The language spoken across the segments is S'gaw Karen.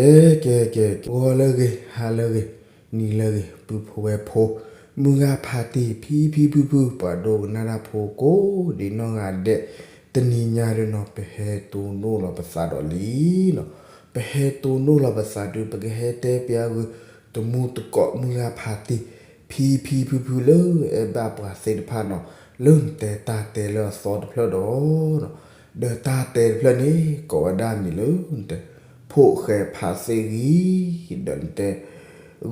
ကဲ ကဲ ကဲ ကဲ ဂီၤလၢအဂ့ၤ ဟါလၢအဂ့ၤ နံၤလၢအဂ့ၤ ပုၢ်ဖိဝဲၢ်ဖိ မုၢ်ဂၤဖးတံၢ် ဖံဖံဖုဖု ပှၤဒိကနၣ်တၢ်ဖိကိး ဒ်နီၢ်ဂၤဒဲး တနံၤညါဒုးနီၤ ပဟဲတိၢ်နီၣ်လီၤပသးဒီးလံနီၤ, ပဟဲတိၢ်နီၣ်လီၤပသးဒုး ပကဟဲတဲပျးဂုာ် တမူတကိး မုၢ်ဂၤဖးတံၢ် ဖံဖံဖုဖုလၢအဲၣ်ဘၣ်ပှၤသ့ၣ်တဖၣ်နီၤ, လၢနတဲတၢ်တဲလၢအသီတဖျၢၣ်ဒီး ဒီးတၢ်တဲတဖျၢၣ်န့ၣ် ကိးဝဲဒၣ်မံၤလၢနတဲ ဖိၣ်ဃဲဖးသ့ၣ်ဂံၢ် ဒီးနတဲ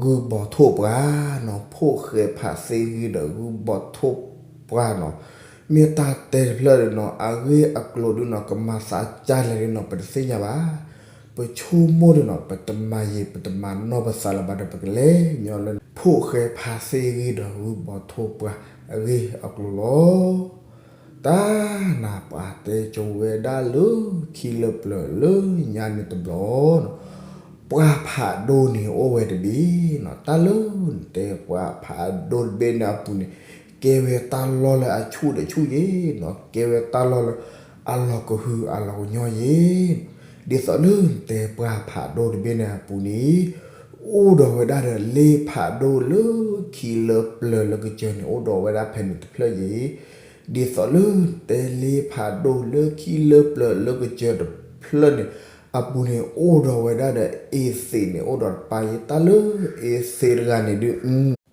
ဂုၢ်ဘီထိၣ်ပှၢ်နီၤ, ဖိၣ်ဃဲဖးသ့ၣ်ဂံၢ်ဒီးဂုၢ်ဘီထိၣ်ပှၢ်နီၤ, မ့ၢ်တၢ်တဲတဖျၢၣ်ဒုးနီၤ အဂ့ၢ်အကျိၤဒုးနီၤ ကမၤသးကၢ်လဲၣ်ဒုးနီၤ ပတသ့ၣ်ညါဘၣ်, ပဆိကမိၣ်ဒုးနီၤ ပတမၤယံာ် ပတမၤနီၢ်ပသးလၢၤဘၣ်ဒီး ပကလဲၤညီလၢ ဖိၣ်ဃဲဖးသ့ၣ်ဂံၢ်ဒီးဂုၢ်ဘီထိၣ်ပှၢ်အဂ့ၢ်အကျိၤလီၤ. တၢ်နၤပှၤတဲကၠိဝဲဒၣ်လၢခံလၢပျၢၤလၢညါန့ၣ်တဘျီနီၤ, ပှၢ်ဖးဒိၣ်န့ၣ်အိၣ်ဝဲတဘ့ၣ်နီၤ, တၢ်လၢနတဲပှၢ်ဖးဒိၣ်တဘ့ၣ်န့ၣ်အပူၤန့ၣ် ကဲဝဲတၢ်လီၢ်လၢအဆူၣ်ဒီးဆူၣ်ယဲနီၤ, ကဲဝဲတၢ်လီၢ်လၢအလီၤကဟုအလီၤကညီယဲ, ဒ်သိးလၢနတဲပှၢ်ဖးဒိၣ်တဘ့ၣ်န့ၣ်အပူၤန့ၣ် အိၣ်ဒီးဝဲဒၣ်ဒီးလ့ဖးဒိၣ်လၢခံလၢပျၢၤလၢကစၢၢ်န့ၣ် အိၣ်ဒီးဝဲဒၣ်ဖဲန့ၣ်တဖျၢၣ်ယဲ, ဒ်သိးလၢတဲလ့ဖးဒိၣ်လၢခံလၢပျၢၤလၢကစၢၢ်တဖျၢၣ်န့ၣ် အပူၤန့ၣ် အိၣ်ဒီးဝဲဒၣ်ဒီးအ့သ့းန့ၣ် အိၣ်ဒီးတပၢ်ယဲ, တၢ်လၢအ့သ့းတဂၤန့ၣ်ဒုး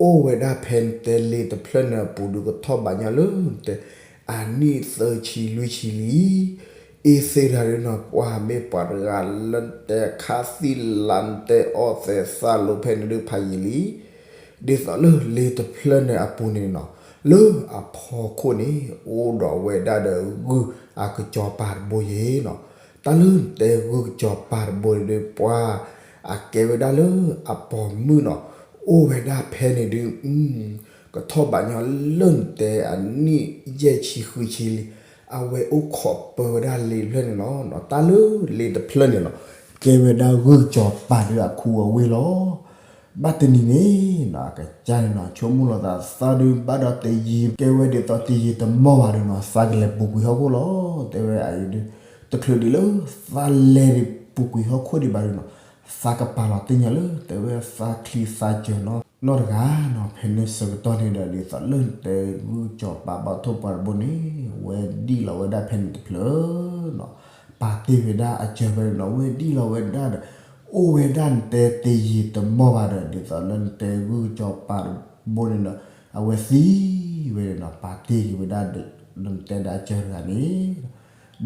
အိၣ်ဝဲဒၣ်ဖဲနတဲလ့တဖျၢၣ်န့ၣ်အပူၤဒုး ကထီၣ်ဘးညီလၢနတဲ အနံၣ်သၢဆံလွံၢ်ဆံလံ. အ့သ့းတဂၤဒုးနီၤ ပှၤမ့ၢ်ပှၤတဂၤလၢနတဲခးသံလၢနတဲအီၣ်သဲးသၣ်လိဖဲန့ၣ်ဒုးဖးယံာ်လံ. ဒ်သိးလၢလ့တဖျၢၣ်န့ၣ်အပူၤန့ၣ်နီၤ လၢအဖီခိၣ်န့ၣ် အိၣ်ဒီးဝဲဒၣ်ဒီးဂုၢ်အကစီၤပၤတဘိယဲနီၤ. တၢ်လၢနတဲဂုၢ်ကစီၤပၤတဘိန့ၣ်ဒုး ပှၤအကဲဝဲဒၣ်လၢအပိာ်မုၣ်နီၤ အိၣ်ဝဲဒၣ်ဖဲန့ၣ်ဒုး ကထီၣ်ဘးညီလၢနတဲအနံၣ်ယဲၢ်ဆံဃုဆံလံ. အဝဲအိၣ်ခိးပၢဝဲဒၣ်လ့တဖျၢၣ်န့ၣ်လီၤ. တၢ်လၢလ့တဖျၢၣ်န့ၣ်လီၤ ကဲဝဲဒၣ်ဂုၢ်ကစီၤပၤဒုးအခူအဝ့ၢ်လီၤ. ဘၣ်တနံၤန့ၣ်နီၤ အကစၢ်န့ၣ်နီၤ ဆိကမိၣ်လီၤသးသးဒုး ဘၣ်ဒီးတယံာ် ကဲဝဲဒ်သိးတယံာ်တမီၢ်ဘၣ်ဒုးနီၤ သးကလဲၤပူၤကွံာ်ဟီၣ်ခိၣ်လီၤ. တဲဝဲအံၤဒုး တချုးဒံးလၢ သးလဲၤပူၤကွံာ်ဟီၣ်ခိၣ်ဒံးဘၣ်ဒုးနီၤ သးကပာ်လီၤသ့ၣ်ညါလၢ တဲဝဲသးချံသးစၢၤနီၤ နီတဂၤနီၤ ဖဲန့ၣ်ဆၢကတီၢ်န့ၣ်ဒီး ဒ်သိးလၢနတဲဂုၢ်ကစီၤပၤဘီထိၣ်ပှၢ်တဘိန့ၣ် ဝဲဒံၣ်လီၤဝဲဒၣ်ဖဲန့ၣ်တဖျၢၣ်နီၤ ပာ်တ့ၢ်ဝဲဒၣ်အစၢၤဖဲန့ၣ်နီၤ ဝဲဒံၣ်လီၤဝဲဒၣ်ဒီး အိၣ်ဝဲဒၣ်နတဲတယံာ်တမီၢ်ဘၣ်ဒီး ဒ်သိးလၢနတဲဂုၢ်ကစီၤပၤတဘိန့ၣ်ဒီး အဝဲသံဝဲဒီးနီၤ ပာ်တ့ၢ်က့ၤဝဲဒၣ်ဒီး နတဲဒၣ်အစၢၤတဂၤန့ၣ်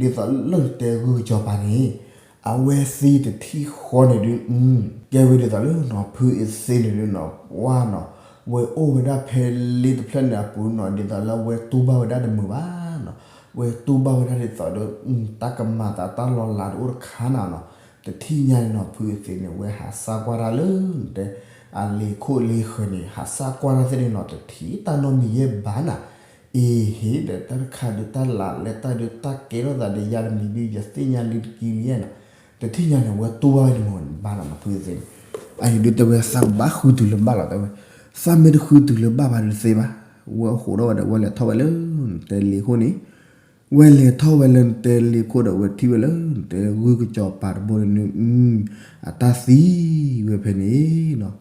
ဒ်သိးလၢနတဲဂုၢ်ကစီၤပၤန့ၣ် အဝဲသံတထံၣ်ဃီန့ၣ်ဒုး ကဲဝဲဒ်သိးလၢနီၤ ဖုအ့သ့န့ၣ်ဒုးနီၤ ပှၢ်နီၤ ဝဲအိၣ်ဝဲဒၣ်ဖဲလ့တဖျၢၣ်န့ၣ်အပူၤနီၤ ဒ်သိးလၢဝဲတူၢ်ဘၣ်ဝဲဒၣ်တမုာ်ဘၣ်နီၤ ဝဲတူၢ်ဘၣ်ဝဲဒၣ်ဒ်သိးဒီး တၢ်ကမၤသးတၢ်လီၤလးတအိၣ်တခါနီၤနီၤ တထံၣ်ညါန့ၣ်နီၤ ဖုအ့သ့န့ၣ် ဝဲဟးစၢ်ကွၢ်တၢ်လၢ တဲ အလ့ၤခိၣ်လ့ၤဃၢၤန့ၣ် ဟးစၢ်ကွၢ်တၢ်သ့ၣ်န့ၣ်နီၤ တထံၣ်တၢ်နီတမံၤယဲၢ်ဘၣ်နီၤ အ့ဟ့ၣ်ဒီးတၢ်တခါဒုးတၢ်လၢ်လဲၣ်တၢ်ဒုးတၢ်ကဲထီၣ်သးဒီးယၤတမံၤဒုး ယသ့ၣ်ညါလံတကံလံနီၤ တထံၣ်ညါန့ၣ် ဝဲတူၢ်ဘၣ်ဝဲတမုာ်ဘၣ်နီၤ ဖုအ့သ့န့ၣ် အံၤဒုးတဲဝဲသးကဘၣ်ဃုတုၤလၢဘၣ်လီၤ တဲဝဲ သးမ့ၢ်တဃုတုၤလၢဘၣ်ဘၣ်ဒုးတသ့ဘၣ် ဝဲအိၣ်ဃိးထီၣ်ဝဲဒီး ဝဲလဲၤထီၣ်ဝဲလၢ တဲလ့ၤခိၣ်န့ၣ် ဝဲလဲၤထီၣ်ဝဲလၢနတဲလ့ၤခိၣ်ဒီး ဝဲထံၣ်ဝဲလၢ နတဲဂုၢ်ကစီၤပၤတဘိန့ၣ် အတၢ်သံဝဲဖဲန့ၣ်နီၤ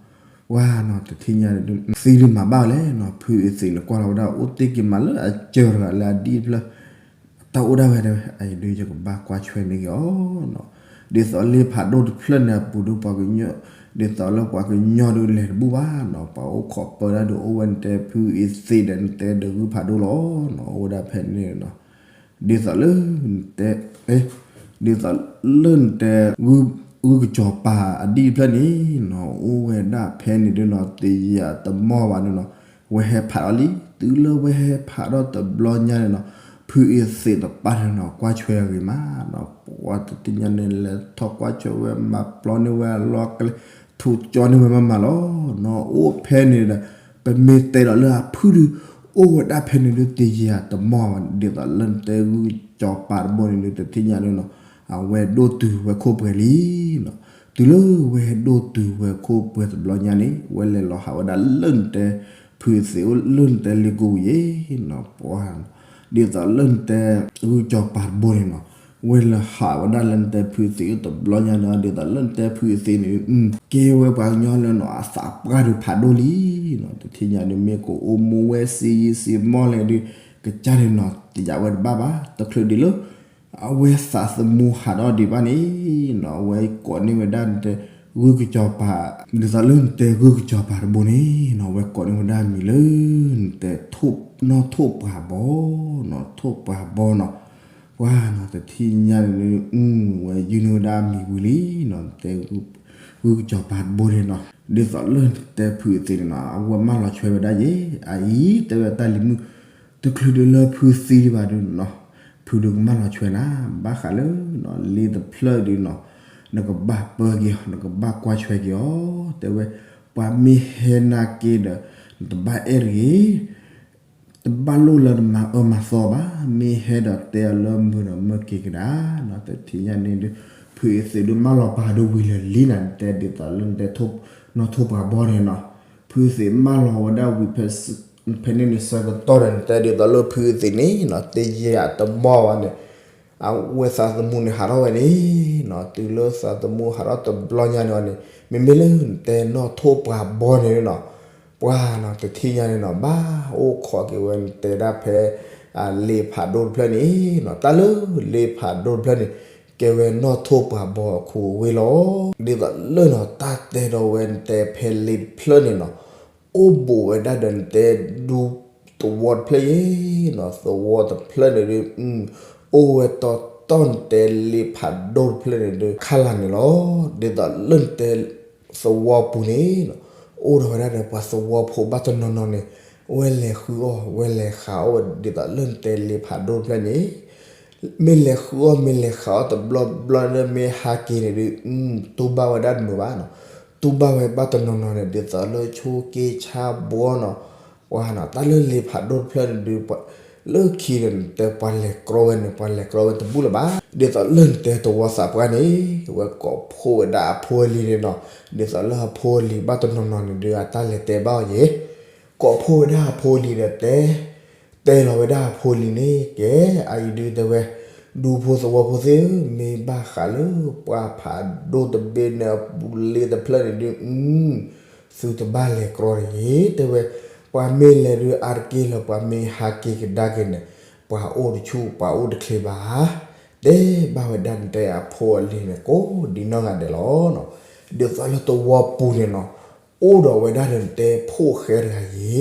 ဝဲနီၤ တထံၣ်ညါန့ၣ် သံဒုးမၤဘၣ်ဝဲလဲၣ်နီၤ ဖုအ့သ့န့ၣ် ကွၢ်လီၤဝဲဒၣ် အိၣ်တ့ၢ်က့ၤမးလၢအစၢၤတဂၤလၢအဒံၣ်တဖျၢၣ် တၢ်အိၣ်ဒၣ်ဝဲတဲဝဲ အံၤဒုးယကဘၣ်ကွၢ်ဆွဲန့ၢ်က့ၤအီၤနီၤ ဒ်သိးလ့ဖးဒိၣ်တဖျၢၣ်န့ၣ်အပူၤဒုး ပှၤကညီ ဒ်သိးလၢပှၤကညီဒုးလဲၤတဘူၣ်ဘၣ်နီၤ ပှၤအိၣ်ခိးပၢဒၣ်ဒုးအိၣ်ဝဲနတဲဖုအ့သ့ဒီး နတဲဒီးဂုၢ်ဖးဒိၣ်လီၤနီၤ အိၣ်ဝဲဒၣ်ဖဲန့ၣ်နီၤ ဒ်သိးလၢနတဲ ဒ်သိးလၢနတဲ ဂုၢ်ကစီၤပၤအဒံၣ်တဖျၢၣ်န့ၣ်နီၤ အိၣ်ဝဲဒၣ်ဖဲန့ၣ်ဒုးနီၤ တယံာ်တမီၢ်ဘၣ်ဒုးနီၤ ဝဲဟဲဖးထီၣ်လံ တုၤလၢဝဲဟဲဖးထီၣ်တဘျီညါန့ၣ်နီၤ ဖုအ့သ့ၣ်တပၢ်န့ၣ်နီၤ ကွၢ်ဆွဲအဂ့ၤမးနီၤ ပှၤတထံၣ်ညါန့ၣ် လဲၤထီၣ်ကွၢ်ဆွဲဝဲမၤပျီန့ၢ်ဝဲအလီၢ်ကျဲ ထူးကၠီန့ၢ်ဝဲမးမးလီၤနီၤ အိၣ်ဖဲန့ၣ်ဒီး ပမ့ၢ်တဲဒီးလၢအဖုဒုး အိၣ်ဝဲဒၣ်ဖဲန့ၣ်ဒုး တယံာ်တမီၢ်ဘၣ် ဒ်သိးလၢနတဲဂုၢ်ကစီၤပၤတဘိန့ၣ်ဒုး တထံၣ်ညါန့ၣ်နီၤ အဝဲဒိၣ်တုၤဝဲခိၣ်ပှဲၤလံနီၤ တုၤလၢဝဲဒိၣ်တုၤဝဲခိၣ်ပှဲၤတဘျီညါန့ၣ် ဝဲလဲၤလီၤဟးဝဲဒၣ်လၢနတဲ ဖုအ့သ့ၣ်အိၣ်လၢနတဲလ့ကိပူၤယဲနီၤ ပှၤ ဒ်သိးလၢနတဲ ဂုၢ်ကစီၤပၤတဘိန့ၣ်နီၤ ဝဲလၢဟးဝဲဒၣ်လၢနတဲဖုသံးအိၣ်တဘျီညါန့ၣ် ဒ်သိးလၢနတဲဖုသံးန့ၣ် ကဲဝဲပှၤကညီလၢနီၤ အသးပှၢ်ဒုးဖးဒိၣ်လံနီၤ. တထံၣ်ညါဒုး မ့ၢ်ကအိၣ်မူဝဲစ့ယံစ့မီၢ်လဲၣ်ဒုး ကစၢ်န့ၣ်နီၤ တယာ်ဝဲတဘၣ်ဘၣ်. တချုးဒံးလၢ အဝဲသးသမူဟးထီၣ်ဒံးဘၣ်န့ၣ်နီၤ အဝဲကိးန့ၢ်ဝဲဒၣ်နတဲ ဂုၢ်ကစီၤပၤ ဒ်သိးလၢနတဲဂုၢ်ကစီၤပၤတဘိန့ၣ်နီၤ အဝဲကိးန့ၢ်ဝဲဒၣ်မံၤလၢ နတဲ နီၢ်ထိၣ်ပှၤဘီနီၤ ထိၣ်ပှၤဘီနီၤ. ပှၤနီၤ တထံၣ်ညါန့ၣ် ဝဲယုၢ်န့ၢ်ဝဲဒၣ်မံၤဝံၤလံနီၤ နတဲ ဂုၢ်ကစီၤပၤတဘိန့ၣ်နီၤ ဒ်သိးလၢနတဲဖုသံးန့ၣ်နီၤ အဝဲမၢလီၤဆွဲဝဲဒၣ်ယဲ အအံၤ တဲဝဲတၢ်လံၤမုၣ် တချုးဒံးလၢဖုသံဒံးဘၣ်ဒုးနီၤ ဖုဒုးကမၢလီၤဆွဲနၤ ဘၣ်ဃးလၢနီၤ လ့တဖျၢၣ်ဒုးနီၤ နကဘၣ်ပၢက့ၤအီၤ နကဘၣ်ကွၢ်ဆွဲက့ၤအီၤ တဲဝဲ ပှၤမ့ၢ်ဟဲနာ်က့ဒီး နတဘၣ်အဲၣ်တဂ့ၤ တဘၣ်လိၣ်လၢနမၤအၢမၤသီဘၣ် မ့ၢ်ဟဲဒီးတဲအီၤလၢမုာ်ဒီးမၢက့ၤကဒါနီၤ တထံၣ်ညါန့ၣ်ဒုး ဖုသံးဒုးမၢလီၤပာ်ဒိၣ်ဝံၤလၢာ်လံနၤ နတဲဒ်သိးလၢနတဲ နီၢ်ထိၣ်ပှၤဘီန့ၣ်နီၤ ဖုသံးမၢလီၤဝဲဒၣ်ဝံၤ ဖဲန့ၣ်န့ၣ်ဆၢကတီၢ်ဒီး နတဲဒ်သိးလၢဖုသံးန့ၣ်နီၤ တယံာ်အတမီၢ်ဘၣ်န့ၣ် အဝဲသးသမူန့ၣ်ဟးထီၣ်ဝဲန့ၣ်နီၤ တုၤလၢသးသမူဟးထီၣ်တဘျီညါန့ၣ်န့ၣ် မ့မ့ၢ်လၢနတဲနီၢ်ထိၣ်ပှၤဘီန့ၣ်နီၤ ပှၤနီၤ တထံၣ်ညါန့ၣ်နီၤ ဘၣ်အိၣ်ခိးက့ၤဝဲ နတဲဒၣ်ဖဲ လ့ဖးဒိၣ်တဖျၢၣ်န့ၣ်နီၤ တၢ်လၢလ့ဖးဒိၣ်တဖျၢၣ်န့ၣ် ကဲဝဲနီၢ်ထိၣ်ပှၤဘီအခိၣ်အဝ့ၢ်လီၤ. ဒ်သိးလၢနီၤ တၢ်တဲဒီးဝဲ နတဲဖဲလ့တဖျၢၣ်န့ၣ်နီၤ အိၣ်ဘူးဝဲဒၣ်ဒီး နတဲဒူသဝီတဖျၢၣ်ယဲနီၤ သဝီတဖျၢၣ်န့ၣ်ဒုး အိၣ်ဝဲတီတီ နတဲလ့ဖးဒိၣ်တဖျၢၣ်န့ၣ်ဒုး ခါလာ်န့ၣ်လီၤ. ဒ်သိးလၢနတဲ သဝီပူၤန့ၣ်နီၤ အိၣ်ဒီးဝဲဒၣ်ဒီးပှၤသဝီဖိဘၣ်တနီၤနီၤန့ၣ် ဝဲလဲၤဃုအီၣ် ဝဲလဲၤဃးအီၣ်ဝဲ ဒ်သိးလၢနတဲလ့ဖးဒိၣ်တဖျၢၣ်န့ၣ် မ့ၢ်လဲၤဃုအီၣ် မ့ၢ်လဲၤဃးအီၣ်တဘျီဘျီလၢမ့ၢ်ဟးက့ၤန့ၣ်ဒုး တူၢ်ဘၣ်ဝဲဒၣ်တမုာ်ဘၣ်နီၤ တူၢ်ဘၣ်ဝဲဘၣ်တနီၤနီၤန့ၣ် ဒ်သိးလၢဆိက့ဆါဘှီနီၤ ပှၤနီၤ တၢ်လၢလ့ဖးဒိၣ်တဖျၢၣ်န့ၣ်ဒုး လၢခံဒီးနတဲပှၤလဲၤကြီဝဲန့ၣ် ပှၤလဲၤကြီဝဲတဘူၣ်လၢၤဘၣ်. ဒ်သိးလၢနတဲသဝီသးပှၢ်န့ၣ် ဝဲကိးဖှိၣ်ဝဲဒၣ်အဖိအလံၤန့ၣ်နီၤ ဒ်သိးလၢအဖိအလံၤဘၣ်တနီၤနီၤန့ၣ်ဒုး အတၢ်လဲၤတဲဘၣ်အီၤယဲ ကိးဖှိၣ်ဝဲဒၣ်အဖိအလံၤဒီးတဲ တဲလီၤဝဲဒၣ်အဖိအလံၤန့ၣ် ကဲ အအံၤဒုးတဲဝဲ ဒူဖိသဝီဖိသ့ၣ်ဧၢ မ့ၢ်ဘၣ်ဃးလၢပှၤဖးဒိၣ်တဘ့ၣ်န့ၣ်အပူၤလ့တဖျၢၣ်န့ၣ်ဒုး သုတဘၣ်လဲၤကြီတဂ့ၤ တဲဝဲ ပှၤမ့ၢ်လဲၤဒုး အါတက့ၢ်လၢပှၤမ့ၢ်ဟးက့ၤကဒါက့ၤန့ၣ် ပှၤအိၣ်တဆူၣ် ပှၤအိၣ်တချ့ဘၣ် တဲဘၣ်ဝဲဒၣ်နတဲအဖိအလံၤန့ၣ် ကိးဒံနီၢ်ဂၤဒဲးလီၤ. ဒ်သိးလၢသဝီပူၤန့ၣ်နီၤ အိၣ်ဒီးဝဲဒၣ်ဒီးနတဲဖိၣ်ဃဲတဂၤယဲ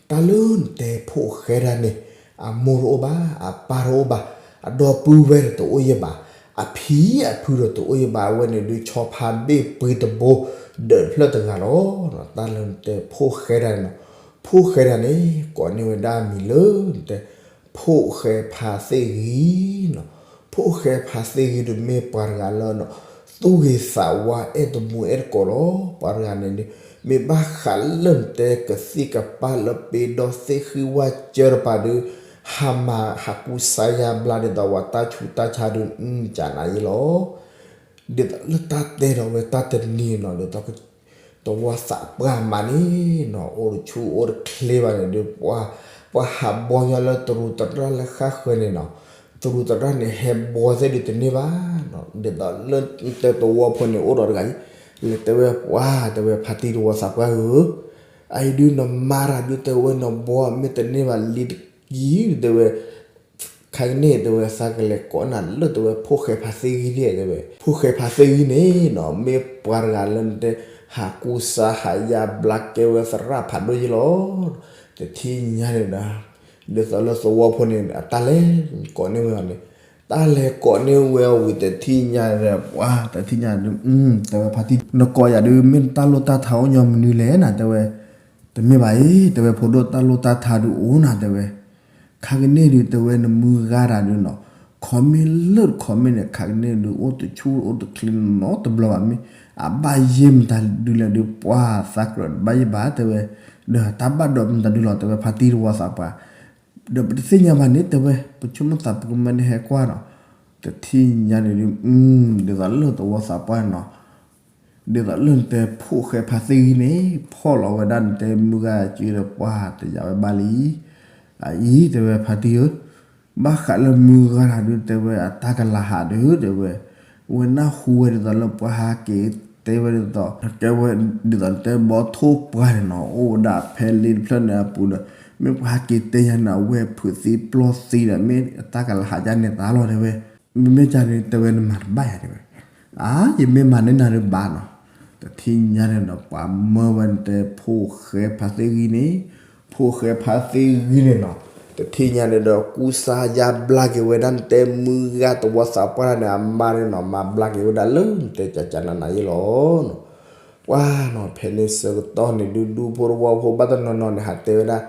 တၢ်လၢနတဲဖိၣ်ဃဲတဂၤန့ၣ် အမိၢ်တအိၣ်ဘၣ် အပၢ်တအိၣ်ဘၣ် အဒီပုၢ်ဝဲၢ်ဒီးတအိၣ်ယဲၢ်ဘၣ် အဖံအဖုဒီးတအိၣ်ယဲၢ်ဘၣ် အဝဲန့ၣ်ဒုးဆီဖါဘ့ၣ်ပှ့ၤတဘိ ဒၢးတဖျၢၣ်တဂၤလီၤ. တၢ်လၢနတဲဖိၣ်ဃဲတဂၤန့ၣ်နီၤ ဖိၣ်ဃဲတဂၤန့ၣ် ကိးန့ၢ်ဝဲဒၣ်မံၤလၢနတဲ ဖိၣ်ဃဲဖါသ့ၣ်ဂံၤနီၤ ဖိၣ်ဃဲဖါသ့ၣ်ဂံၤဒီးမ့ၢ်ပှၤတဂၤလၢနီၤ သူၣ်ဂ့ၤသးဝါအဲၣ်တမူအဲၣ်တကိးလီၤ. ပှၤတဂၤန့ၣ်ဒုး မ့ၢ်ဘၣ်ဃးလၢနတဲကသံၣ်ကပၢ်လၢပ့ၤဒီသ့ၣ်ဃံဝၣ်စၢတပၤဒုး ဟးမၤဟးကူစါယါဘျါဒ်သိး ဝၤတၢ်ဆူးတၢ်ဆါဒုး ကနၤယဲလီၤ. ဒ်သိးလၢတၢ်တဲဒီးဝဲတၢ်တနံၤနီၤ ဒ်သိး သဝီသးပှၢ်မးန့ၣ်နီၤ အိၣ်တဆူၣ်အိၣ်တချ့ဘၣ်န့ၣ်ဒုး ပှၤ ပှၤဟးဘှီညီလၢတရူးသရၣ်လၢဃၣ်ဃၢၤန့ၣ်နီၤ တရူးသရၣ်န့ၣ် ဟဲဘှီသ့ၣ်ဒုးတန့ၢ်ဘၣ်နီၤ ဒ်သိးလၢတဲသဝီဖိန့ၣ် အိၣ်ဒီးတဂၤအံၤ လဲၤတဲဝဲပှၤ တဲဝဲဖါတံၢ်သဝီသးပှၢ်ဧၢ အအံၤဒုးနမၤတၢ်ဒုးတဲဝဲ နဘှီမ့ၢ်တန့ၢ်ဘၣ်လံတက့ၢ် တဲဝဲ ခါကန့ၣ်တဲဝဲ သးကလဲၤကိးနၤလၢတဲဝဲ ဖိၣ်ဃဲဖါသ့ၣ်ဂံၤန့ၣ် တဲဝဲ ဖိၣ်ဃဲဖါသ့ၣ်ဂံၤန့ၣ်နီၤ မ့ၢ်ပှၤတဂၤလၢနတဲ ဟးကူစါဟးယါဘျါကဲဝဲသရၣ်ဖးဒိၣ်ယဲလီၤ. တထံၣ်ညါန့ၣ်ဒီး ဒ်သိးလၢသဝီဖိန့ၣ် အတၢ်လဲၤကိးန့ၢ်ဝဲအီၤန့ၣ် တၢ်လဲၤကိးန့ၢ်ဝဲအီၤဝံၤ တထံၣ်ညါဒီး ပှၤ တထံၣ်ညါဒုး တဲဝဲဖါတံၢ် နကိးယၤဒုး မ့ၢ်နတၢ်လိၣ်တၢ်ထါအိၣ်ညီမနုၤလဲၣ်နၤ တဲဝဲ တမ့ၢ်ဘၣ်အံၤ တဲဝဲ ဖိဒိၣ် တၢ်လိၣ်တၢ်ထါဒုးအိၣ်နၤ တဲဝဲ ခါကန့ၣ်ဒုး တဲဝဲ နမုၢ်ဂၤတၢ်ဒုးနီၤ comment လၢတ comment န့ၣ် ခါကန့ၣ်ဒုး အိၣ်တဆူၣ်အိၣ်တချ့နီတဘျီဘၣ် မ့ၢ်အဘၣ်ယဲၢ်မတၤဒုးလဲၣ်ဒုး ပှၤသးကြၢးတဘၣ်ယဲၢ်ဘၣ် တဲဝဲ ဒီးတၢ်ဘၣ်ဒီးမတၤဒုးလီၤ တဲဝဲ ဖါတံၢ်သဝီသးပှၢ် ဒီးပတသ့ၣ်ညါဘၣ်န့ၣ် တဲဝဲ ပဆိကမိၣ်သးပကမၢန့ၣ်ဟဲကွၢ်နီၤ တထံၣ်ညါန့ၣ်ဒုး ဒ်သိးလၢသဝီသးပှၢ်နီၤ ဒ်သိးလၢနတဲဖိၣ်ဃဲဖါသ့ၣ်ဂံၤန့ၣ် ဖီၣ်လီၤဝဲဒၣ်နတဲမုၢ်ဂၤစုဒီးပှၤတယာ်ဝဲဘၣ်လံ. အအံၤတဲဝဲဖါတံၢ်ဧၢ, ဘၣ်ဃးလၢမုၢ်ဂၤတဂၤဒုး တဲဝဲအတၢ်ကလၤဟးဒုး တဲဝဲ, ဝဲနၢ်ဟူဝဲဒ်သိးလၢပှၤဟးက့ၤတဲဝဲဒ်သိး ကဲဝဲဒ်သိးတဲဘီထိၣ်ပှၢ်န့ၣ်နီၤ အိၣ်ဝဲဒၣ်ဖဲလ့တဖျၢၣ်န့ၣ်အပူၤဒီး မ့ၢ်ပှၤဟးက့ၤတဲယၤန့ၣ် အဝဲဖုးသံပျီၢ်သံဒီး မ့ၢ်အတၢ်ကလၤဟးဒ်န့ၣ်သးလီၤတဲဝဲ, မ့မ့ၢ်ကန့ၣ် တဲဝဲနမၤတဘၣ်ယၤတဲဝဲ, အါ ယမ့ၢ်မၤန့ၢ်နၤဒုးဘၣ်နီၤ, တထံၣ်ညါန့ၣ်ဒီး ပှၤမၢဝဲတဲဖိၣ်ဃဲဖါသ့ၣ်ဂံၢ်န့ၣ် ဖိၣ်ဃဲဖါသ့ၣ်ဂံၢ်န့ၣ်နီၤ, တထံၣ်ညါန့ၣ်ဒီး ကူစါယါဘျါက့ၤဝဲဒၣ်နတဲမုၢ်ဂၤတဝီသးပှၢ်န့ၣ် အမါန့ၣ်နီၤ မၤဘျါက့ၤဝဲဒၣ်လၢနတဲကကနနၤယ့ၣ်လီၤနီၤ, ပှၤနီၤ ဖဲန့ၣ်ဆၢကတီၢ်န့ၣ်ဒုး ဒူဖိတဝီဖိဘၣ်တနီၤနီၤန့ၣ် ဟးတဲဝဲဒၣ်,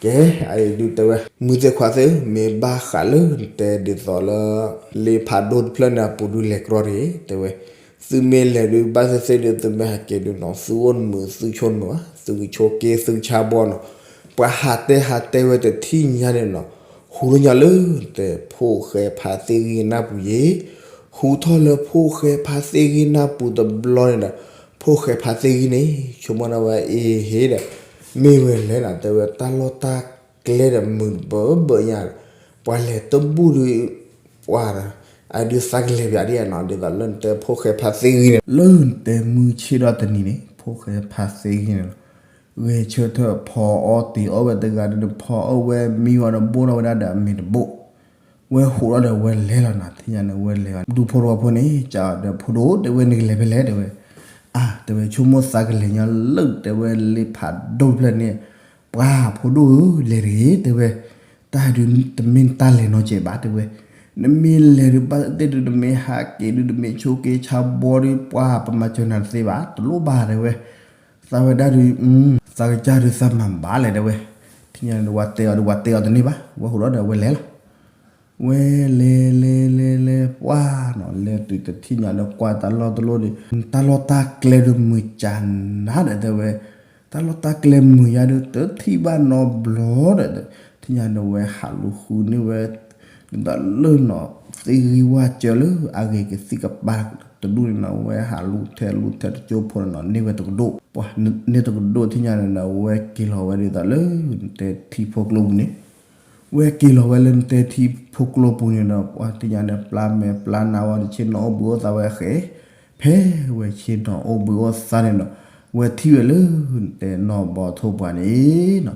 ကဲ အအံၤဒုးတဲဝဲ မုၢ်သ့ၣ်ခွါသ့ၣ် မ့ၢ်ဘၣ်ဃးလၢနတဲဒ်သိးလၢ လ့ဖးဒိၣ်တဖျၢၣ်န့ၣ်အပူၤဒုး လဲၤကြီတဂ့ၤ တဲဝဲ, သုမ့ၢ်လဲၤဒုး ဘၣ်သ့ၣ်သ့ၣ်ဒုး သုမ့ၢ်ဟးက့ၤဒုးနီၤ သုအိၣ်တမုာ် သုဆိတမုာ်ဘၣ် သုကဆိက့သုကဆါဘီနီၤ, ပှၤဟးတဲဟးတဲဝဲတထံၣ်ညါန့ၣ်နီၤ, ဟူထီၣ်ညီလၢနတဲဖိၣ်ဃဲဖါသ့ၣ်ဂံၢ်နၢ်ပူၤယ့ၣ်, ဟူထီၣ်လၢဖိၣ်ဃဲဖါသ့ၣ်ဂံၢ်နၢ်ပူၤတဘျီန့ၣ်ဒီး ဖိၣ်ဃဲဖါသ့ၣ်ဂံၢ်န့ၣ် ဆိကမိၣ်ဒၣ်ဝဲအ့ဟ့ဒီး မ့ၢ်ဝဲလဲၣ်နီၤ တဲဝဲတၢ်လီၢ်တၢ်ကျဲဒီးမုာ်ဘၢဘၢညါ, ပှၤလဲၤတဘူၣ်ဒုး ပှၤဒီး အဒုးသးကလဲၤပၠးဒ်ယါနီၤ ဒ်သိးလၢနတဲဖိၣ်ဃဲဖါသ့ၣ်ဂံၢ်န့ၣ် လၢနတဲမုၢ်ဆ့ၣ်ဒီးတနံၤန့ၣ် ဖိၣ်ဃဲဖါသ့ၣ်ဂံၢ်န့ၣ်လီၤ, ဂဲၤဆၢထၢၣ်ဖီအီၣ်တ့ၤအီၣ်ဝဲတဂၤဒီး ဖီအီၣ်ဝဲမံဝဲဒီးဘိၣ်ထီၣ်ဝဲဒၣ်ဒီးအမ့ၤတဘိၣ် ဝဲဟူးထီၣ်ဒီးဝဲလဲၤလီၤနီၤ, ထံၣ်ညါန့ၣ်ဝဲလဲၤလီၤ ဒူဖိတဝီဖိန့ၣ် ကဒီးဖိဒိၣ် တဲဝဲနကလဲၤဖဲလဲၣ်တဲဝဲ, အါ တဲဝဲဆိကမိၣ်သးကလဲၤညီလၢ တဲဝဲလ့ဖးဒိၣ်တဖျၢၣ်န့ၣ်, ပှၤဖိဒိၣ်ဧၢ လဲၤတဂ့ၤတဲဝဲ, တၢ်ဒုးတမ့ၢ်တၢ်လဲၤနီတစဲးဘၣ်တဲဝဲ, နမ့ၢ်လဲၤဒုးဘၣ်သ့ၣ်ဒုး နမ့ၢ်ဟးက့ၤဒုး နမ့ၢ်ဆိက့ဆါဘီဒုး ပှၤပမၤစၢၤနၤတသ့ဘၣ် တလိၣ်ဘၣ်တဲဝဲ, သးဝဲဒၣ်ဒုး သးကစၢ်ဒုးသးမၤဘၣ်လဲၣ်တဲဝဲ, ထံၣ်ညါန့ၣ် ဝဲတဲအီၤဒုး ဝဲတဲအီၤတန့ၢ်ဘၣ် ဝဲဟူးထီၣ်ဒီးဝဲလဲၤလီၤ ဝဲလဲၤလဲၤလဲၤလဲၤ ပှၤနီၤ လဲၤတုၤတထံၣ်ညါဒီး ကွၢ်တၢ်လီၢ်တလီၢ်ဒီး တၢ်လီၢ်တၢ်ကျဲဒီးမုာ်ကနၤဒီးတဲဝဲ, တၢ်လီၢ်တၢ်ကျဲမုာ်ယါဒီး တထံၣ်ဘၣ်နီတဘျီဒီး ထံၣ်ညါဒီးဝဲဟးလူၤဃုန့ၢ်ဝဲ ဒ်သိးလၢနီၤ သ့ၣ်ဂံၢ်ဝၣ်စၢၤလၢအဂ့ၤကသံၣ်ကပၤတဒူၣ်န့ၣ်နီၤ ဝဲဟးလူၤထဲလူၤထဲတကၠိဖိန့ၣ်နီၤ န့ၢ်ဝဲတကဒိၣ်, ပှၤန့ၢ်တကဒိၣ် ထံၣ်ညါန့ၣ်ဒီး ဝဲက့ၤလီၤဝဲဒ်သိးလၢ နတဲထံဖိကျိပူၤန့ၣ် ဝဲက့ၤလီၤဝဲလၢနတဲထံဖိကျိပူၤန့ၣ်ဒီး ပှၤထံၣ်ညါန့ၣ် ပျၢ်မဲာ်ပျၢ်နါဝဲ တဆ့ၣ်နီၤအိၣ်ဘှံးအိၣ်သါဝဲဃဲ, ဖဲဝဲဆ့ၣ်နီၤအိၣ်ဘှံးအိၣ်သါန့ၣ်ဒီး ဝဲထံၣ်ဝဲလၢနတဲနီၢ်ဘီထိၣ်ပှၢ်န့ၣ်နီၤ,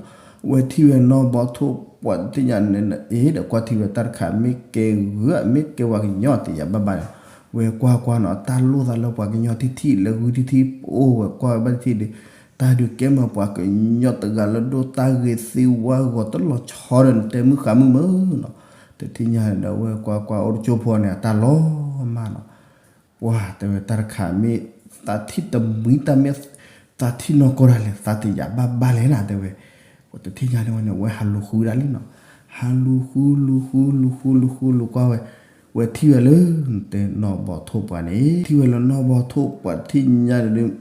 ဝဲထံၣ်ဝဲနီၢ်ဘီထိၣ်ပှၢ် ထံၣ်ညါန့ၣ် အ့ဒီးကွၢ်ထံၣ်ဝဲတၢ်တခါ မ့ၢ်ကဲဂုၤ မ့ၢ်ကဲပှၤကညီတယာ်ဘၣ်ဘၣ်န့ၣ်, ဝဲကွၢ်ကွၢ်နီၤ တၢ်လိၣ်သးလၢပှၤကညီထံထံၣ် လဲၤဂုၤထံထံၣ် အိၣ်ဝဲကွၢ်ဝဲဘၣ်ထံထံၣ်ဒီး တၢ်ဒုးကဲမၢပှၤကညီတဂၤလၢဒိၣ်တၢ်ဂ့ၤသ့ဝါဂီၤ တလီၤဆီဒီးနတဲမုၢ်ဃါမုၢ်မၢနီၤ, တထံၣ်ညါန့ၣ်ဒီး ဝဲကွၢ်ကွၢ်အိၣ်တကၠိဖိန့ၣ် အတၢ်လီၤမၢ်နီၤ, ပှၤတဲဝဲတၢ်တခါ မ့ၢ်သးထံၣ်တမှံတၢ်မ့ၢ် သးထံၣ်နီၢ်ကီၢ်ဒၣ်လဲာ် သးတယာ်ဘၣ်ဘၣ်လဲၣ်နၤတဲဝဲ, ပှၤတထံၣ်ညါန့ၣ်ဝဲန့ၣ် ဝဲဟးလူၤဃုဒၣ်လံနီၤ, ဟးလူၤဃုလူၤဃုလူၤဃုလူၤဃုလူၤကွၢ်ဝဲ, ဝဲထံၣ်ဝဲလၢ နတဲနီၢ်ဘီထိၣ်ပှၢ်န့ၣ် ထံၣ်ဝဲလၢနီၢ်ဘီထိၣ်ပှၢ် ထံၣ်ညါန့ၣ်ဒုး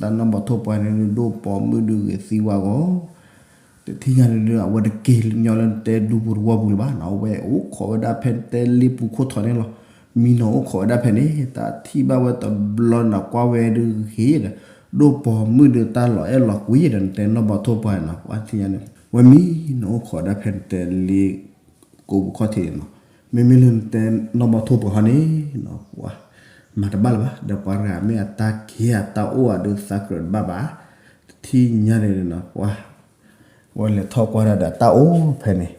တၢ်နီၢ်ဘီထိၣ်ပှၢ်န့ၣ်ဒုး ဒိၣ်ပိာ်မုၣ်ဒုးဂ့ၤသံဝါဂီၤ တထံၣ်ညါန့ၣ်ဒုး အဝဲတက့ၤညီလၢနတဲဒူပူၤတဝီပူၤလၢၤဘၣ်နီၤ, အဝဲအိၣ်ခိးဝဲဒၣ်ဖဲနတဲလ့ပူၤခိၣ်ထီၣ်န့ၣ်လီၤ, မံနီၤအိၣ်ခိးဝဲဒၣ်ဖဲန့ၣ်, တၢ်ထံၣ်ဘၣ်ဝဲတဘျီနီၤ ကွၢ်ဝဲဒုးဂ့ၤဒီး, ဒိၣ်ပိာ်မုၣ်ဒုးတၢ်လီၤအဲၣ်လီၤကွံဒီး နတဲနီၢ်ဘီထိၣ်ပှၢ်န့ၣ်နီၤ, ပှၤထံၣ်ညါန့ၣ် ဝဲမံနီၤအိၣ်ခိးဝဲဒၣ်ဖဲနတဲလ့ ကိးပူၤခီၣ်ထံးန့ၣ်နီၤ, မ့မ့ၢ်လၢနတဲနီၢ်ဘီထိၣ်ပှၢ်ဟီန့ၣ်နီၤ, ပှၤမၤတဘၣ်လၢၤဘၣ်, ဒီးပှၤတဂၤမ့ၢ်အတၢ်က့ၤအတၢ်အိၣ်အဒုးသးကြၢးတဘၣ်ဘၣ်, တထံၣ်ညါန့ၣ်နီၤ, ပှၤ ဝဲလဲၤထီၣ်ကွၢ်ဒၣ်ဒီးတၢ်အိၣ်ဖဲန့ၣ်,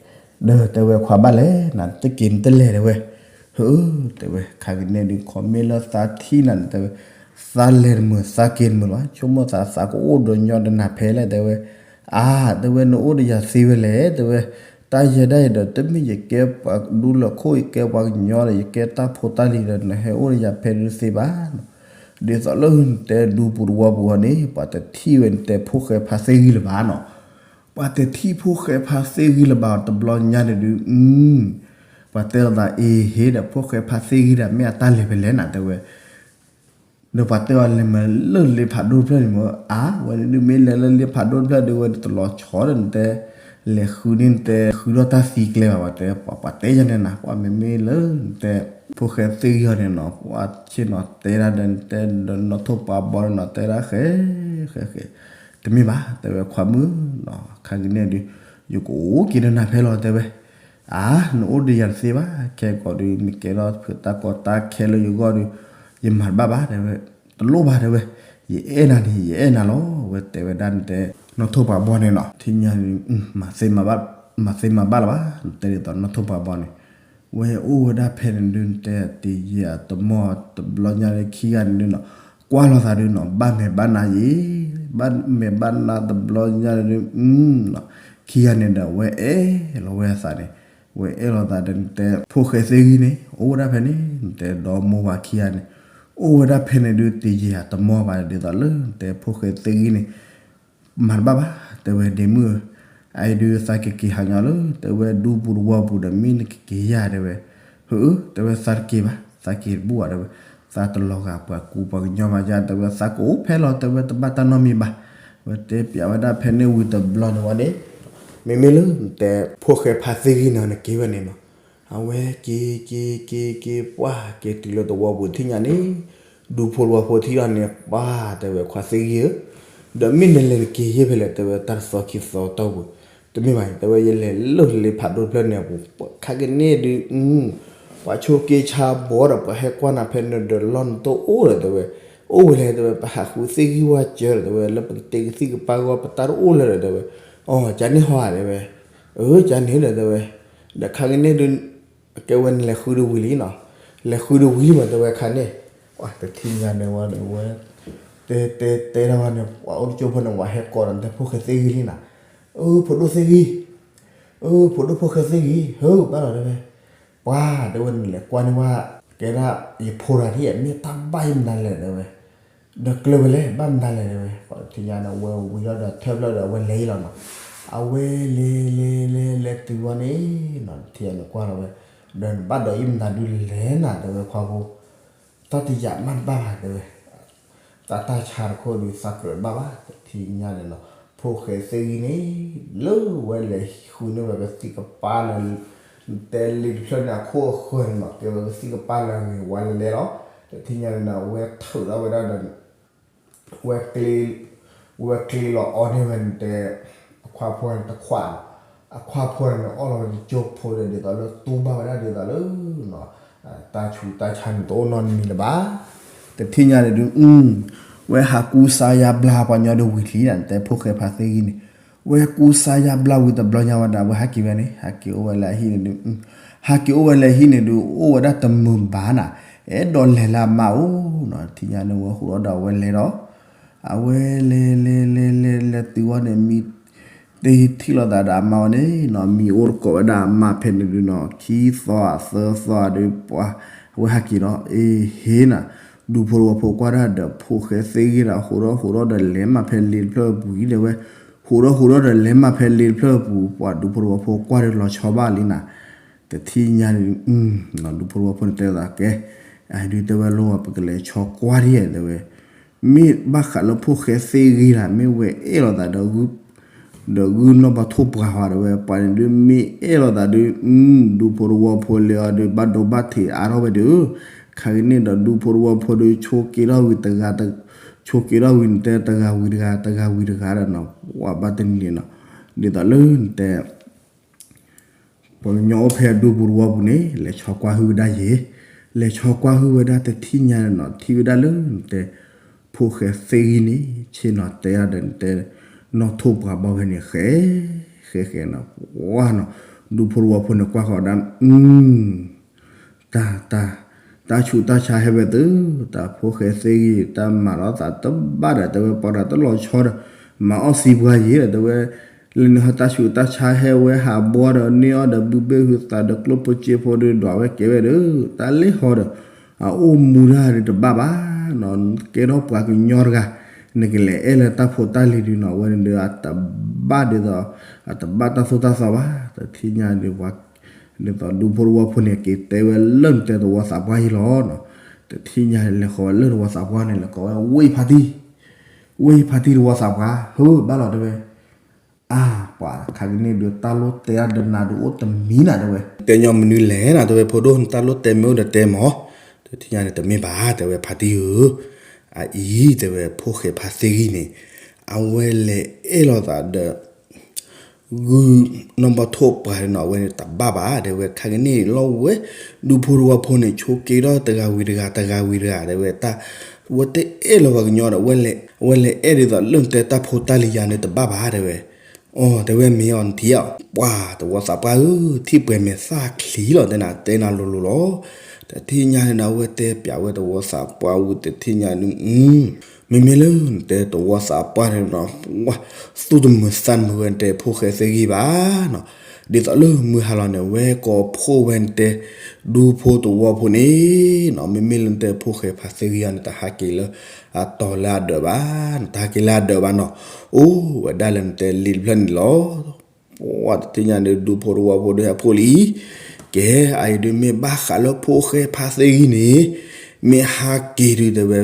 ဒီးတဲဝဲခွါဘၣ်လဲၣ် နတက့ၤနတလဲၤတဲဝဲ, ဟၢ တဲဝဲ ခါကန့ၣ်ဒုး ခီမ့ၢ်လၢသးထံၣ်နၤန့ၣ်တဲဝဲ, သးလဲၤတမုာ်သးက့ၤတမုာ်လီၤ, ဆိကမိၣ်သးသးကအိၣ်ဒီးညီဒီးနၤဖဲလဲၣ်တဲဝဲ, အါ တဲဝဲ နအိၣ်ဒီးယၤသ့ဝဲလဲၣ်တဲဝဲ, တၢ်ယဲဒၣ်အံၤဒီး တမ့ၢ်ယကဲပှၤဒူလၢခိၣ် ယကဲပှၤကညီဒီး ယကဲတၢ်ဖိတၢ်လံၤဒီး နဟဲအိၣ်ဒီးယၤဖဲဒုးသ့ဘၣ်နီၤ, ဒ်သိးလၢနတဲဒူပူၤတဝီပူၤဟီန့ၣ် ပှၤတထံၣ်ဝဲနတဲဖိၣ်ဃဲဖါသ့ၣ်ဂံၢ်လၢၤဘၣ်နီၤ, ပှၤတထံၣ်ဖိၣ်ဃဲဖါသ့ၣ်ဂံၢ်လၢၤဘၣ်တဘျီညါန့ၣ်ဒုး, ပှၤတဲအီၤသးအ့ဟ့ဒီး ဖိၣ်ဃဲဖါသ့ၣ်ဂံၢ်ဒီး မ့ၢ်အတၢ်လဲၤဖဲလဲၣ်နၤတဲဝဲ, ဒီးပှၤတဲအီၤလဲၤမးလၢလ့ဖးဒိၣ်တဖျၢၣ်န့ၣ်မး, အါ ဝဲန့ၣ်ဒုးမ့ၢ်လဲၤလၢလ့ဖးဒိၣ်တဖျၢၣ်ဒုး ဝဲတလီၤဆီဒီးနတဲ လဲၤဃုန့ၢ်နတဲ ဃုထီၣ်တၢ်သံကျဲဘၣ် ပှၤတဲ ပှၤပှၤတဲယၤန့ၣ်နၤ ပှၤမ့မ့ၢ်လၢနတဲ ဖိၣ်ဃဲသ့ၣ်ဂံၢ်အီၤန့ၣ်နီၤ ပှၤဆ့ၣ်နီၤတဲဒၣ်ဒီးနတဲဒီးနီၢ်ထိၣ်ပှၤဘီန့ၣ်နီၤ တဲဒၣ်ဃဲ ဃဲဃဲ တမ့ၢ်ဘၣ် တဲဝဲခွါမုၣ်နီၤ ခါကန့ၣ်ဒုး ယကအိၣ်က့ၤဒီးနၤဖဲလီၤတဲဝဲ, အါ နအိၣ်ဒီးယၤတသ့ဘၣ်, ခဲကိာ်ဒုး နကဲထီၣ်ဖုးတၢ်ကီတၢ်ခဲလၢယဂီၢ်ဒီး ယမၤတဘၣ်ဘၣ် တဲဝဲ, တလိၣ်ဘၣ် တဲဝဲ, ယအဲၣ်နၤန့ၣ် ယအဲၣ်နၤလီၤ, ဝဲတဲဝဲဒၣ်နတဲ နီၢ်ထိၣ်ပှၤဘီန့ၣ်နီၤ, ထံၣ်ညါန့ၣ် မၤသ့မၤဘၣ်လၢၤဘၣ် နတဲဒ်သိးနီၢ်ထိၣ်ပှၤဘီန့ၣ်, ဝဲအိၣ်ဝဲဒၣ်ဖဲန့ၣ်ဒုး နတဲတယံာ်အတမီၢ် တဘျီညါလၢခံဂၤန့ၣ်ဒုးနီၤ, ကွၢ်လိာ်သးဒုးနီၤ ဘၣ်မဲာ်ဘၣ်နါယံၤ, ဘၣ်မဲာ်ဘၣ်နါတဘျီညါန့ၣ်ဒုး ခံဂၤန့ၣ်ဒီး ဝဲအဲၣ်လီၤဝဲအသးန့ၣ်, ဝဲအဲၣ်လိာ်သးဒီးနတဲ ဖိၣ်ဃဲသ့ၣ်ဂံၢ်န့ၣ် အိၣ်ဝဲဒၣ်ဖဲန့ၣ် နတဲဒီမိၢ်ဝၤခံဂၤန့ၣ်, အိၣ်ဝဲဒၣ်ဖဲန့ၣ်ဒုး တယံာ်အတမီၢ်ဘၣ် ဒ်သိးလၢနတဲဖိၣ်ဃဲသ့ၣ်ဂံၢ်န့ၣ် မၤတဘၣ်ဘၣ် တဲဝဲ ဒ့မုၣ်ဧၢ, အအံၤဒုးသးကက့ၤဟးညီလၢ တဲဝဲဒူပူၤတဝီပူၤဒီး မ့ၢ်နကက့ၤယၤ တဲဝဲ, ဟၢအၢ တဲဝဲ သးတက့ၤဘၣ် သးက့ၤတဘူၣ်ဘၣ် တဲဝဲ, သးတလီၤဂာ်ပှၤကူပှၤကညီဘၣ်ယၤ တဲဝဲ သးကအိၣ်ဖဲလီၤ တဲဝဲ တဘၣ်တၢ်နီတမံၤဘၣ်, ဝဲတဲပျးဝဲဒၣ်ဖဲန့ၣ်ဝံၤတဘျီန့ၣ်ဝဲန့ၣ်, မ့မ့ၢ်လၢနတဲ ဖိၣ်ဃဲဖါသ့ၣ်ဂံၢ်န့ၣ် နက့ၤဝဲန့ၣ်နီၤ, အဝဲက့ၤက့ၤက့ၤက့ၤ ပှၢ်က့ၤတုၤလၢတဝီပူၤ ထံၣ်ညါန့ၣ် ဒူဖိတဝီဖိထံၣ်အီၤန့ၣ် ပှၢ်တဲဝဲ ခွါသ့ၣ်ဂံၢ်ဧၢ, ဒီးမ့ၢ်နလဲၤနက့ၤယဲၢ်ဖဲလဲၣ် တဲဝဲ တၢ်တသီခံသီတီၢ်ပူၤ, တမ့ၢ်ဘၣ် တဲဝဲ ယလဲၤလၢလ့ဖးဒိၣ်တဖျၢၣ်န့ၣ်အပူၤ ခါကန့ၣ်ဒုး ပှၤဆိးက့ဆါဘီဒီးပှၤဟဲကွၢ်နၤဖဲန့ၣ်ဒီးလီၢ်နတအိၣ်ဒီး တဲဝဲ, အိၣ်ဝဲလဲၣ် တဲဝဲ ပဟးဃုသ့ၣ်ဂံၢ်ဝါစၢၤဒီး တဲဝဲ လၢပကတဲကသံၣ်ကပၤဂီၢ် ပတၢ်တအိၣ်လၢၤဒီး တဲဝဲ, အီ ကန့ၣ်ဟီဧါ တဲဝဲ, အၢ ကန့ၣ်ဒီး တဲဝဲ, ဒီးခါကန့ၣ်ဒုး ကဲဝဲနလဲၤဃုဒၣ်ဝံၤလံနီၤ, လဲၤဃုဒၣ်ဝံၤမး တဲဝဲခါန့ၣ်, ပှၤတထံၣ်ညါန့ၣ်ဝဲဒီးဝဲ တဲတဲတဲတၢ်ဝဲန့ၣ် ပှၤအိၣ်တကၠိဖိန့ၣ် ဝဲဟဲကိးဒီးနတဲဖိၣ်ဃဲသ့ၣ်ဂံၢ်လံနီၤ, အၢ ဖိဒိၣ်သ့ၣ်ဂံၢ်, အၢ ဖိဒိၣ်ဖိၣ်ဃဲသ့ၣ်ဂံၢ် ဟၢဘၣ်လီၤ တဲဝဲ, ပှၤ တဲဝဲ နလဲၤကွၢ်န့ၢ်ဝဲ ကဲဒၣ်ယဖိတဂၤဒ်အံၤ မ့ၢ်တၢ်ဘၣ်ယမနုၤလဲၣ် တဲဝဲ ဒီးကျၢၤဝဲလဲၣ် ဘၣ်မနုၤလဲၣ် တဲဝဲ, ပှၤတထံၣ်ညါန့ၣ် ဝဲဝံၤလီၤဒီးထၢဖျၢၣ်ဒီး အဝဲလဲၤလီၤနီၤ, အဝဲလဲၤလဲၤလဲၤလဲၤတုၤဝဲန့ၣ်နီၤ တထံၣ်ညါန့ၣ်ကွၢ်လီၤဝဲ, ဒီးနဘၣ်ဒိးယမနုၤဒုးလဲၣ်နၤ တဲဝဲ ခွါဖိ တၢ်တယာ်မးတဘၣ်ဘၣ် တဲဝဲ, တၢ်တၢ်ဆါတခိၣ်ဒုး သးကြၢးဘၣ်ဘၣ် တထံၣ်ညါန့ၣ်နီၤ, ဖိၣ်ဃဲသ့ၣ်ဂံၢ်န့ၣ် လၢဝဲလဲၤဃုန့ၢ်ဝဲကသံၣ်ကပၤလၢ တဲလံတဖျၢၣ်န့ၣ် အခိၣ်အဃၢၤန့ၣ်နီၤ ကဲဝဲကသံၣ်ကပၤလၢအဂ့ၤဝါလဲၤလဲၤလီၤ, တထံၣ်ညါန့ၣ်နီၤ ဝဲထုးထီၣ်ဝဲဒၣ်ဒီး ဝဲကျ့ ဝဲကျ့လီၤအီန့ၢ်ဝဲနတဲ အခွါဖိန့ၣ်တခွးနီၤ, အခွါဖိန့ၣ်အီၣ်လီၤဝဲတကၠိဖိဒီး ဒ်သိးလၢတူၢ်ဘၣ်ဝဲဒၣ်ဒ်သိးလၢ တၢ်ဆူးတၢ်ဆါန့ၣ်တအိၣ်နီတမံၤလၢၤဘၣ်, တထံၣ်ညါန့ၣ်ဒုး ဝဲဟးကူစါယါဘျါပှၤညီဒီးဝံၤလံနီၤ နတဲဖိၣ်ဃဲဖါသ့ၣ်ဂံၢ်န့ၣ်, ဝဲကူစါယါဘျါဝံၤတဘျီညါဝဲဒီး ဝဲဟဲက့ၤဝဲန့ၣ် ဟဲက့ၤအိၣ်ဝဲလၢအဟံၣ်န့ၣ်ဒုး ဟဲက့ၤအိၣ်ဝဲလၢအဟံၣ်န့ၣ်ဒုး အိၣ်ဝဲဒၣ်တမုာ်ဘၣ်နီၤ, အဲၣ်ဒိးလဲၤလၢအမါအိၣ်နီၤ, တထံၣ်ညါန့ၣ်ဝဲဟူးထီၣ်ဒီးဝဲလဲၤဒီး အဝဲလဲၤလဲၤလဲၤလဲၤလဲၤတုၤဝဲန့ၣ် မံ တထံၣ်လိာ်သးဒီးအမါဝဲန့ၣ်နီၤ, မံအိၣ်တကိးဝဲဒၣ်အမါဖဲန့ၣ်ဒုးနီၤ ခံသီသၢသီဒုး ပှၤ အဝဲဟဲက့ၤဒီး အ့ဟ့နီၤ, ဒူဖိတဝီဖိကွၢ်တၢ်ဒီးဖိၣ်ဃဲသ့ၣ်ဂံၢ်ဒီး ဟူးထီၣ်ဟူးထီၣ်ဒီးလဲၤမးဖဲလ့တဖျၢၣ်ပူၤအံၤ တဲဝဲ, ဟူးထီၣ်ဟူးထီၣ်ဒီးလဲၤမးဖဲလ့တဖျၢၣ်ပူၤ ပှၤဒူဖိတဝီဖိကွၢ်ဒီးလီၤဆီဘၣ်လံနီၤ, တထံၣ်ညါန့ၣ် ဒူဖိတဝီဖိန့ၣ်တဲသးကဲ, အဒုးတဲဝဲလီၤ ပကလဲၤဆီကွၢ်ဒ် တဲဝဲ, မ့ၢ်ဘၣ်ဃးလၢဖိၣ်ဃဲသ့ၣ်ဂံၢ်လၢ မ့ၢ်ဝဲအဲၣ်လိာ်သးဒီး ဒီးဂုၢ်နီၢ်ဘီထိၣ်ပှၢ်ဟီ တဲဝဲ, ပှၤန့ၣ်ဒုးမ့ၢ်အဲၣ်လိာ်သးဒုး ဒူဖိတဝီဖိလဲၤအီၤဒုး ဘၣ်ဒိဘၣ်ထံးအါထီၣ်ဝဲဒုး, ခါကန့ၣ်ဒီးဒူဖိတဝီဖိဒုး ဆိးက့ထီၣ်ဝံၤတဂၤ, ဆိးက့ထီၣ်ဝံၤန့ၣ်တဲတဂၤဝံၤတဂၤ တဂၤဝံၤတဂၤဒီးနီၤ ဝဲဘၣ်တနံၤန့ၣ်နီၤ, ဒ်သိးလၢနတဲ ပှၤကညီအိၣ်ဖဲအဒူပူၤတဝီပူၤန့ၣ် လဲၤဆီကွၢ်ဟုၣ်ဝဲဒၣ်ယဲ, လဲၤဆီကွၢ်ဟုၣ်ဝဲဒၣ်တထံၣ်ညါန့ၣ်နီၤ ထံၣ်ဝဲဒၣ်လၢနတဲ ဖိၣ်ဃဲသ့ၣ်ဂံၢ်န့ၣ် ဆ့ၣ်နီၤတဲဒၣ်ဒီးနတဲ နီၢ်ထိၣ်ပှၤဘီဖဲန့ၣ် ဃဲ ဃဲဃဲနီၤ ဝါနီၤ, ဒူဖိတဝီဖိန့ၣ်ကွၢ်ဃီၤဒၣ် အ တၢ် တၢ် တၢ်ဆူးတၢ်ဆါဟဲဝဲသု, တၢ်ဖိၣ်ဃဲသ့ၣ်ဂံၢ် တၢ်မၤလီၤသးတဘၣ်ဒီး တဲဝဲပှၤတၢ်တလီၤဆီဒီး မၤအီၣ်စံပှၤယံၤဒီး တဲဝဲ လၢန့ၣ်ဟီတၢ်ဆူးတၢ်ဆါဟဲဝဲဟးဘီဒီးန့ၢ်အီၣ်ဒီးဘုဘ့ၣ်ဟုသးဒီးကျိၣ်ဖိစ့ဖိဒီးဒွးဝဲကဲဝဲဒီး တၢ်လ့ၢ်ဟီဒီး အအိၣ်မူတၢ်ဒုးတဘၣ်ဘၣ်နီၤ, ကဲထီၣ်ပှၤကညီတဂၤ နကလဲၤအဲၣ်လၢတၢ်ဖိတၢ်လံၤဒုးနီၤ အဝဲန့ၣ်ဒီးအတဘၣ်ဒ်သိး အတဘၣ်တၢ်သိၣ်တၢ်သီဘၣ်, တထံၣ်ညါဒုး ဒ်သိးဒူဖိတဝီဖိန့ၣ် က့ၤတဲဝဲလၢနတဲသဝီသးပှၢ်ယံၤလီၤနီၤ, တထံၣ်ညါလဲၤဃီၤဝဲလၢသဝီသးပှၢ်န့ၣ် လဲၤကိးဝဲဝ့ၢ်ဖါတံၢ်, ဝ့ၢ်ဖါတံၢ်သဝီသးပှၢ် ဟၢဘၣ်လီၤတဲဝဲ, အါ ပှၤခါကန့ၣ်ဒုးတၢ်လိၣ်တဲအါဒီးနၤဒုးအိၣ်တမံၤနၤတဲဝဲ, တဲညီမနုၤလဲၣ်နၤတဲဝဲ ဖိဒိၣ်နတၢ်လိၣ်တဲမ့ၢ်အိၣ်ဒီးတဲမၢ်, တထံၣ်ညါန့ၣ်တမ့ၢ်ဘၣ် တဲဝဲဖါတံၢ်ဧၢ, အအံၤတဲဝဲဖိၣ်ဃဲဖါသ့ၣ်ဂံၢ်န့ၣ် အဝဲလဲၤအဲၣ်လိာ်သးဒီး ဂုၢ်နီၢ်ဘီထိၣ်ပှၢ်န့ၣ်နီၤ အဝဲန့ၣ်တဘၣ်ဘၣ် တဲဝဲ ခါကန့ၣ်လီၤဝဲ ဒူဖိတဝီဖိန့ၣ် ဆိးက့ဒီးတဂၤဝံၤတဂၤ တဂၤဝံၤတဂၤ တဲဝဲ တၢ် ဝဲတအဲၣ်လၢၤပှၤကညီဒီး ဝဲလဲၤအဲၣ်ဒ်သိးလၢနတဲတၢ်ဖိတၢ်လံၤယၤန့ၣ်တဘၣ်ဘၣ် တဲဝဲ အိ တဲဝဲမ့ၢ်အီၤနထံၣ်အီၤ ပှၤတဝီသးပှၢ်ဧၢ ထံၣ်ပှဲၤမဲာ်သၣ်ချံလီၤ တဲနၤတဲနၤလိၤလိၤလီၤ တထံၣ်ညါန့ၣ်ဒီး အဝဲတဲပျးဝဲတဝီသးပှၢ်ဝံၤ တထံၣ်ညါန့ၣ် မ့မ့ၢ်လၢနတဲတဝီသးပှၢ်န့ၣ်နီၤ ပှၤ သူၣ်တမုာ်သးတမုာ်ဝဲ နတဲဖိၣ်ဃဲသ့ၣ်ဂံၢ်ဘၣ်နီၤ ဒ်သိးလၢမုၢ်ဟါလီၤန့ၣ် ဝဲကိးဖှိၣ်ဝဲနတဲ ဒူဖိတဝီဖိန့ၣ်နီၤ မ့မ့ၢ်လၢနတဲဖိၣ်ဃဲဖးသ့ၣ်ဂံၢ်အီၤန့ၣ် တဟးက့ၤလၢ အတီၤလၢအဒၢးဘၣ်နီၤ တဟးက့ၤလၢအဒၢးဘၣ်နီၤ အိၣ်ဝဲဒၣ်လၢနတဲလံာ်တဖျၢၣ်န့ၣ်လီၤ ပှၤတထံၣ်ညါဒုး ဒူဖိတဝီဖိဒုးဟဲဖှိၣ်လံ ကဲ အအံၤဒုးမ့ၢ်ဘၣ်ဃးလၢဖိၣ်ဃဲဖးသ့ၣ်ဂံၢ်န့ၣ် မ့ၢ်ဟးက့ၤဒုး တဲဝဲ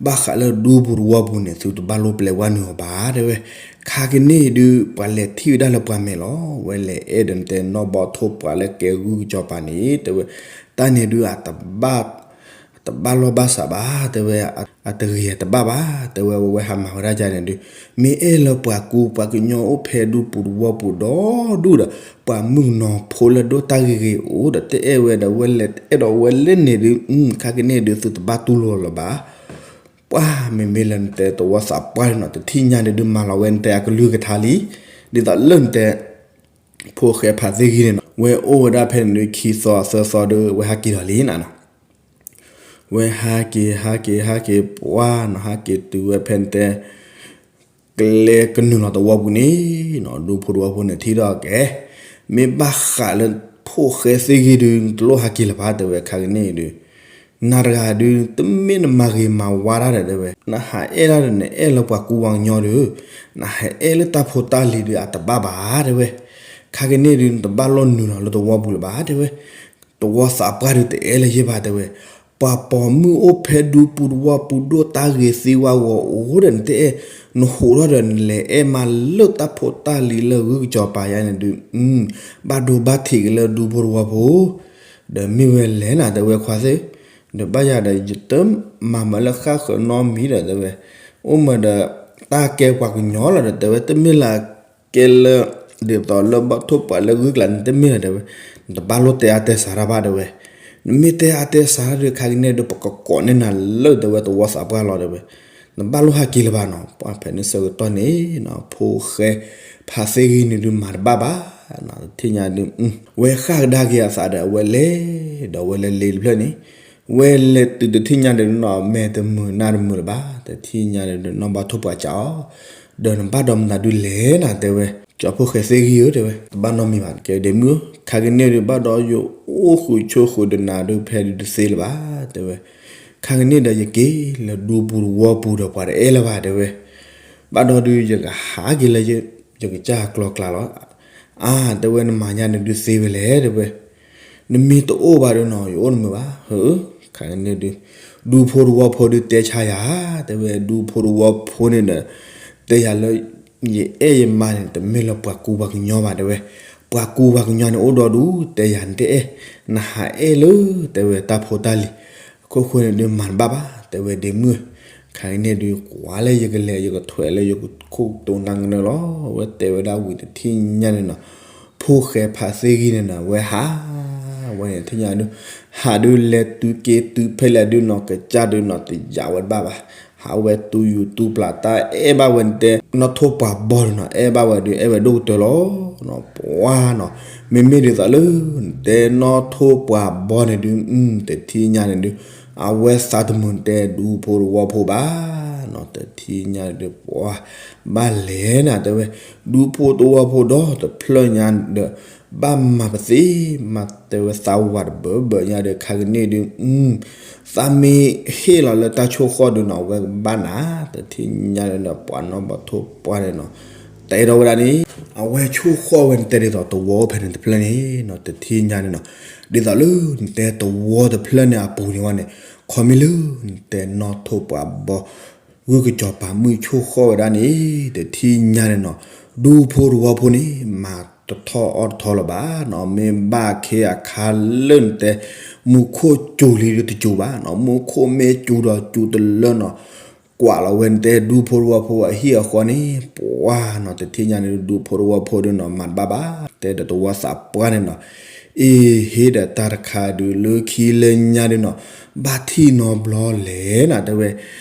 ဘၣ်ဃးလၢဒူဖိတဝီဖိန့ၣ် သုတဘၣ်လိၣ်ပျဲဝဲနုာ်အီၤဘၣ် တဲဝဲ ခါကန့ၣ်ဒုး ပှၤလဲၤထံၣ်ဝဲဒၣ်လၢပှၤမဲာ်လီၤ ဝဲလဲၤအဲၣ်ဒိးနတဲနီၢ်ဘီထိၣ်ပှၢ်လၢကဲဂုၢ်ကစီၤပၤန့ၣ် တဲဝဲ တၢ်န့ၣ်ဒုး အတဘၣ် တဘၣ်လီၢ်ဘၣ်စးဘၣ် တဲဝဲ အတဂ့ၤအတဘၣ်ဘၣ် တဲဝဲ ဝဲဟးမၤဝဲဒၣ်ကန့ၣ်ဒုး မ့ၢ်အဲၣ်လၢပှၤကူပှၤကညီအိၣ်ဖဲဒူပူၤတဝီပူၤဒီဒူၣ်ဒီး ပှၤမုၣ်ကနီၤဖိလၢဒိၣ်တၢ်ဂ့ၤဂ့ၤအိၣ်ဒီး တအဲၣ်ဝဲဒီး ဝဲလဲၤအဲၣ်ဒိးဝဲလၢန့ၣ်ဒုး ခါကန့ၣ်ဒုး သုတဘၣ်တူၢ်လိာ်လၢၤဘၣ် ပှၤမ့မ့ၢ်လၢနတဲတဝီသးပှၢ်န့ၣ်နီၤ တထံၣ်ညါန့ၣ်ဒုး မၤလီၤဝဲနတဲအကလုၢ်ကထါလံ ဒ်သိးလၢနတဲ ဖိၣ်ဃဲဖးသ့ၣ်ဂံၢ်န့ၣ်နီၤ ဝဲအိၣ်ဝဲဒၣ်ဖဲန့ၣ်ဒုး ခံသီသၢသီဒုး ဝဲဟးက့ၤလီၤလံနၤနီၤ ဝဲဟးက့ၤ ဟးက့ၤ ဟးက့ၤ ပှၤနီၤ ဟးက့ၤတုၤဝဲဖဲနတဲ ကျဲကနုာ်လီၤတဝီပူၤန့ၣ်နီၤ ဒူဖိတဝီဖိန့ၣ်ထံၣ်ဒီးကဲ မ့ၢ်ဘၣ်ဃးလၢ ဖိၣ်ဃဲသ့ၣ်ဂံၢ်ဒုး နတလိၣ်ဟးက့ၤလၢၤဘၣ် တဲဝဲ ခါကန့ၣ်ဒုး နၤတဂၤဒုး တမ့ၢ်နမၤဂ့ၤမၤဝါတၢ်ဒီး တဲဝဲ နဟးအဲၣ်တၢ်ဒီး နအဲၣ်လၢပှၤကူပှၤကညီဒုး နဟးအဲၣ်လၢတၢ်ဖိတၢ်လံၤဒုး အတဘၣ်ဘၣ် တဲဝဲ ခါကန့ၣ်ဒုး နတဘၣ်လိၣ်နုာ်လီၤလၢတဝီပူၤလၢၤဘၣ် တဲဝဲ တဝီသးပှၢ်ဒုးတအဲၣ်လၢၤယဲၢ်ဘၣ် တဲဝဲ ပှၤပိာ်မုၣ်အိၣ်ဖဲဒူပူၤတဝီပူၤ ဒိၣ်တၢ်ဂ့ၤသ့ဝါဂီၤအိၣ်ဒီး နတအဲၣ် နဟူးထီၣ်ဒီး နလဲၤအဲၣ်မးလၢတၢ်ဖိတၢ်လံၤလၢဂုၢ်ကစီၤပၤယါန့ၣ်ဒုး ဘၣ်ဒိဘၣ်ထံးက့ၤလၢဒူဖိတဝီဖိ ဒီးမ့ၢ်ဝဲလဲၣ်နၤ တဲဝဲ ခွါသ့ၣ် ဒီးဘၣ်ယၤဒီး ယတမၤမၢလၢဃၣ်ဃၢၤနီတမံၤဒီး တဲဝဲ အိၣ်မးဒီး တၢ်ကဲပှၤကညီလီၤဒီး တဲဝဲ တမ့ၢ်လၢကဲလၢ ဒ်သိးလၢဘီၣ်ထိၣ်ပှၢ်လၢဂုၢ်ကျါန့ၣ် တမ့ၢ်လီၤ တဲဝဲ နတဘၣ်လိၣ်တဲအါတဲစှၤတၢ်ဘၣ် တဲဝဲ နမ့ၢ်တဲအါတဲစှၤတၢ်ဒီး ခါကန့ၣ်ဒီး ပကကိးန့ၢ်နၤလၢ တဲဝဲ တဝီသးပှၢ်လီၤ တဲဝဲ နဘၣ်လိၣ်ဟးက့ၤလၢၤဘၣ်နီၤ ပှၤဖဲန့ၣ်ဆၢကတီၢ်န့ၣ်နီၤ ဖိၣ်ဃဲဖးသ့ၣ်ဂံၢ်န့ၣ်ဒုး မၤတဘၣ်ဘၣ်နီၤ တထံၣ်ညါဒုး ဝဲဃၣ်ကဒါက့ၤအသးဒီး အဝဲလဲၤ ဒီးဝဲလဲၤလ့တဖျၢၣ်န့ၣ် ဝဲလဲၤတုၤတထံၣ်ညါဒီးနီၤ မဲာ်တမုာ်နါတမုာ်လၢၤဘၣ် တထံၣ်ညါဒီး နီၢ်ဘီထိၣ်ပှၢ်ကးအီၤ ဒီးနဘၣ်ဒီးမတၤဒုးလဲၣ်နၤ တဲဝဲ ကၠီဖိၣ်ဃဲသ့ၣ်ဂံၢ်ဧၢ တဲဝဲ တဘၣ်နီတမံၤဘၣ် ကဲဒ့မုၣ်ဧၢ ခါကန့ၣ်ဒုး ဘၣ်ဒီးယအိၣ်ဃုာ်ဆိးဃုာ်ဒီးနၤဒုး ဖဲဒုးတသ့လၢၤဘၣ် တဲဝဲ ခါကန့ၣ်ဒီးယက့ၤလၢဒူပူၤတဝီပူၤဒီးပှၤတအဲၣ်လၢၤဘၣ် တဲဝဲ ဘၣ်ဒီးဒုးယကဟးက့ၤလၢ ယကစၢ်ကျီကျါလီၤ အါ တဲဝဲ နမၤညါန့ၣ်ဒုးသ့ဝဲလဲၣ် တဲဝဲ နမ့ၢ်တအိၣ်ဘၣ်ဒီးနီၤ ယအိၣ်တမုာ်ဘၣ် ဟၢ ခါကန့ၣ်ဒုး ဒူဖိတဝီဖိဒုးတဲဆါယၤ တဲဝဲ ဒူဖိတဝီဖိန့ၣ်ဒီး တဲယၤလၢ ယအဲၣ်ယမါန့ၣ် တမ့ၢ်လၢပှၤကူပှၤကညီဘၣ် တဲဝဲ ပှၤကူပှၤကညီန့ၣ်အိၣ်ဒီဒူၣ် တဲယၤနတအဲၣ် နဟးအဲၣ်လၢ တဲဝဲ တၢ်ဖိတၢ်လံၤ အခိၣ်ဃိန့ၣ်ဒုး မၤတဘၣ်ဘၣ် တဲဝဲ ဒ့မုၣ် ခါကန့ၣ်ဒုး ကွၢ်လၢယကလဲၤ ယကထွဲးလၢယခိၣ်တိၤနၢ်ကနၢလီၤ ဝဲတဲဝဲဒၣ်ဝံၤတထံၣ်ညါန့ၣ်နီၤ ဖိၣ်ဃဲဖးသ့ၣ်ဂံၢ်န့ၣ်နီၤ ဝဲဟး ဝဲန့ၣ်ထံၣ်ညါဒုး ဟးဒုးလဲၤတုၤက့ၤတုၤဖဲလဲၣ်ဒုးနီၤ ကစၢ်ဒုးနီၤ တယာ်ဝဲတဘၣ်ဘၣ် ဟးဝဲတူၢ်ယူၤတူၢ်ပျၢ်တၢ်အဲၣ်ဘၣ်ဝဲနတဲ နီၢ်ထိၣ်ပှၢ်ဘီဒုးနီၤ အဲၣ်ဘၣ်ဝဲဒုး အဲၣ်ဝဲဒိၣ်ကတၢၢ်လီၤ ပှၤနီၤ မ့မ့ၢ်ဒ်သိးလၢ နတဲနီၢ်ထိၣ်ပှၢ်ဘီန့ၣ်ဒုး တထံၣ်ညါန့ၣ်ဒုး အဝဲသးတမုာ်တဲဒူဖိတဝီဖိဘၣ် နီၤ တထံၣ်ညါဒုး ပှၤ ဘၣ်လဲၣ်နၤ တဲဝဲ ဒူဖိတဝီဖိဒီးတဖျၢၣ်ညါဒီး ဘၣ်မၤပသ့ မၤတဲဝဲသးဝးတဘၢဘၢညါဒီး ခါကန့ၣ်ဒုး သးမ့ၢ်ဟ့ၣ်လီၤလၢတၢ်ဆိၣ်ဃီၣ်ဒုးနီၤ အဝဲကဘၣ်နၤ တထံၣ်ညါဒီး ပှၤနီၢ်ဘီထိၣ်ပှၢ်န့ၣ်နီၤ တဲဒီးဝဲဒၣ်န့ၣ် အဝဲဆိၣ်ဃီၣ်ဝဲနတဲဒ်သိးတဝီဖဲန့ၣ်တဖျၢၣ်န့ၣ်နီၤ တထံၣ်ညါန့ၣ်နီၤ ဒ်သိးလၢနတဲတဝီတဖျၢၣ်န့ၣ်အပူၤန့ၣ်ဝဲန့ၣ် ခီမ့ၢ်လၢ နတဲနီၢ်ထိၣ်ပှၢ်ဘီ ဂုၢ်ကစီၤပၤမုၣ်ဆိၣ်ဃီၣ်ဝဲဒၣ်န့ၣ် တထံၣ်ညါန့ၣ်နီၤ ဒူဖိတဝီဖိန့ၣ် မၤတထီၣ်အီၣ်တထီလၢၤဘၣ်နီၤ မ့ၢ်ဘၣ်ခဲအခါလၢနတဲ မူခိၣ်စူၤလံဒုးတစူၤဘၣ်နီၤ မူခိၣ်မ့ၢ်စူၤဒီးစူၤတလၢနီၤ ကွၢ်လီၤဝဲနတဲဒူဖိတဝီဖိအဟံၣ်အဃီန့ၣ် ပှၢ်နီၤ တထံၣ်ညါန့ၣ်ဒူဖိတဝီဖိဒုးနီၤ မၤတဘၣ်ဘၣ် တဲဒီးတဝီသးပှၢ်န့ၣ်နီၤ, အ့ ဟ့ဒီးတၢ်တခါဒုးလၢခံလၢညါဒုးနီၤ ဘၣ်ထံၣ်နီတဘျီလဲၣ်နီၤ တဲဝဲ,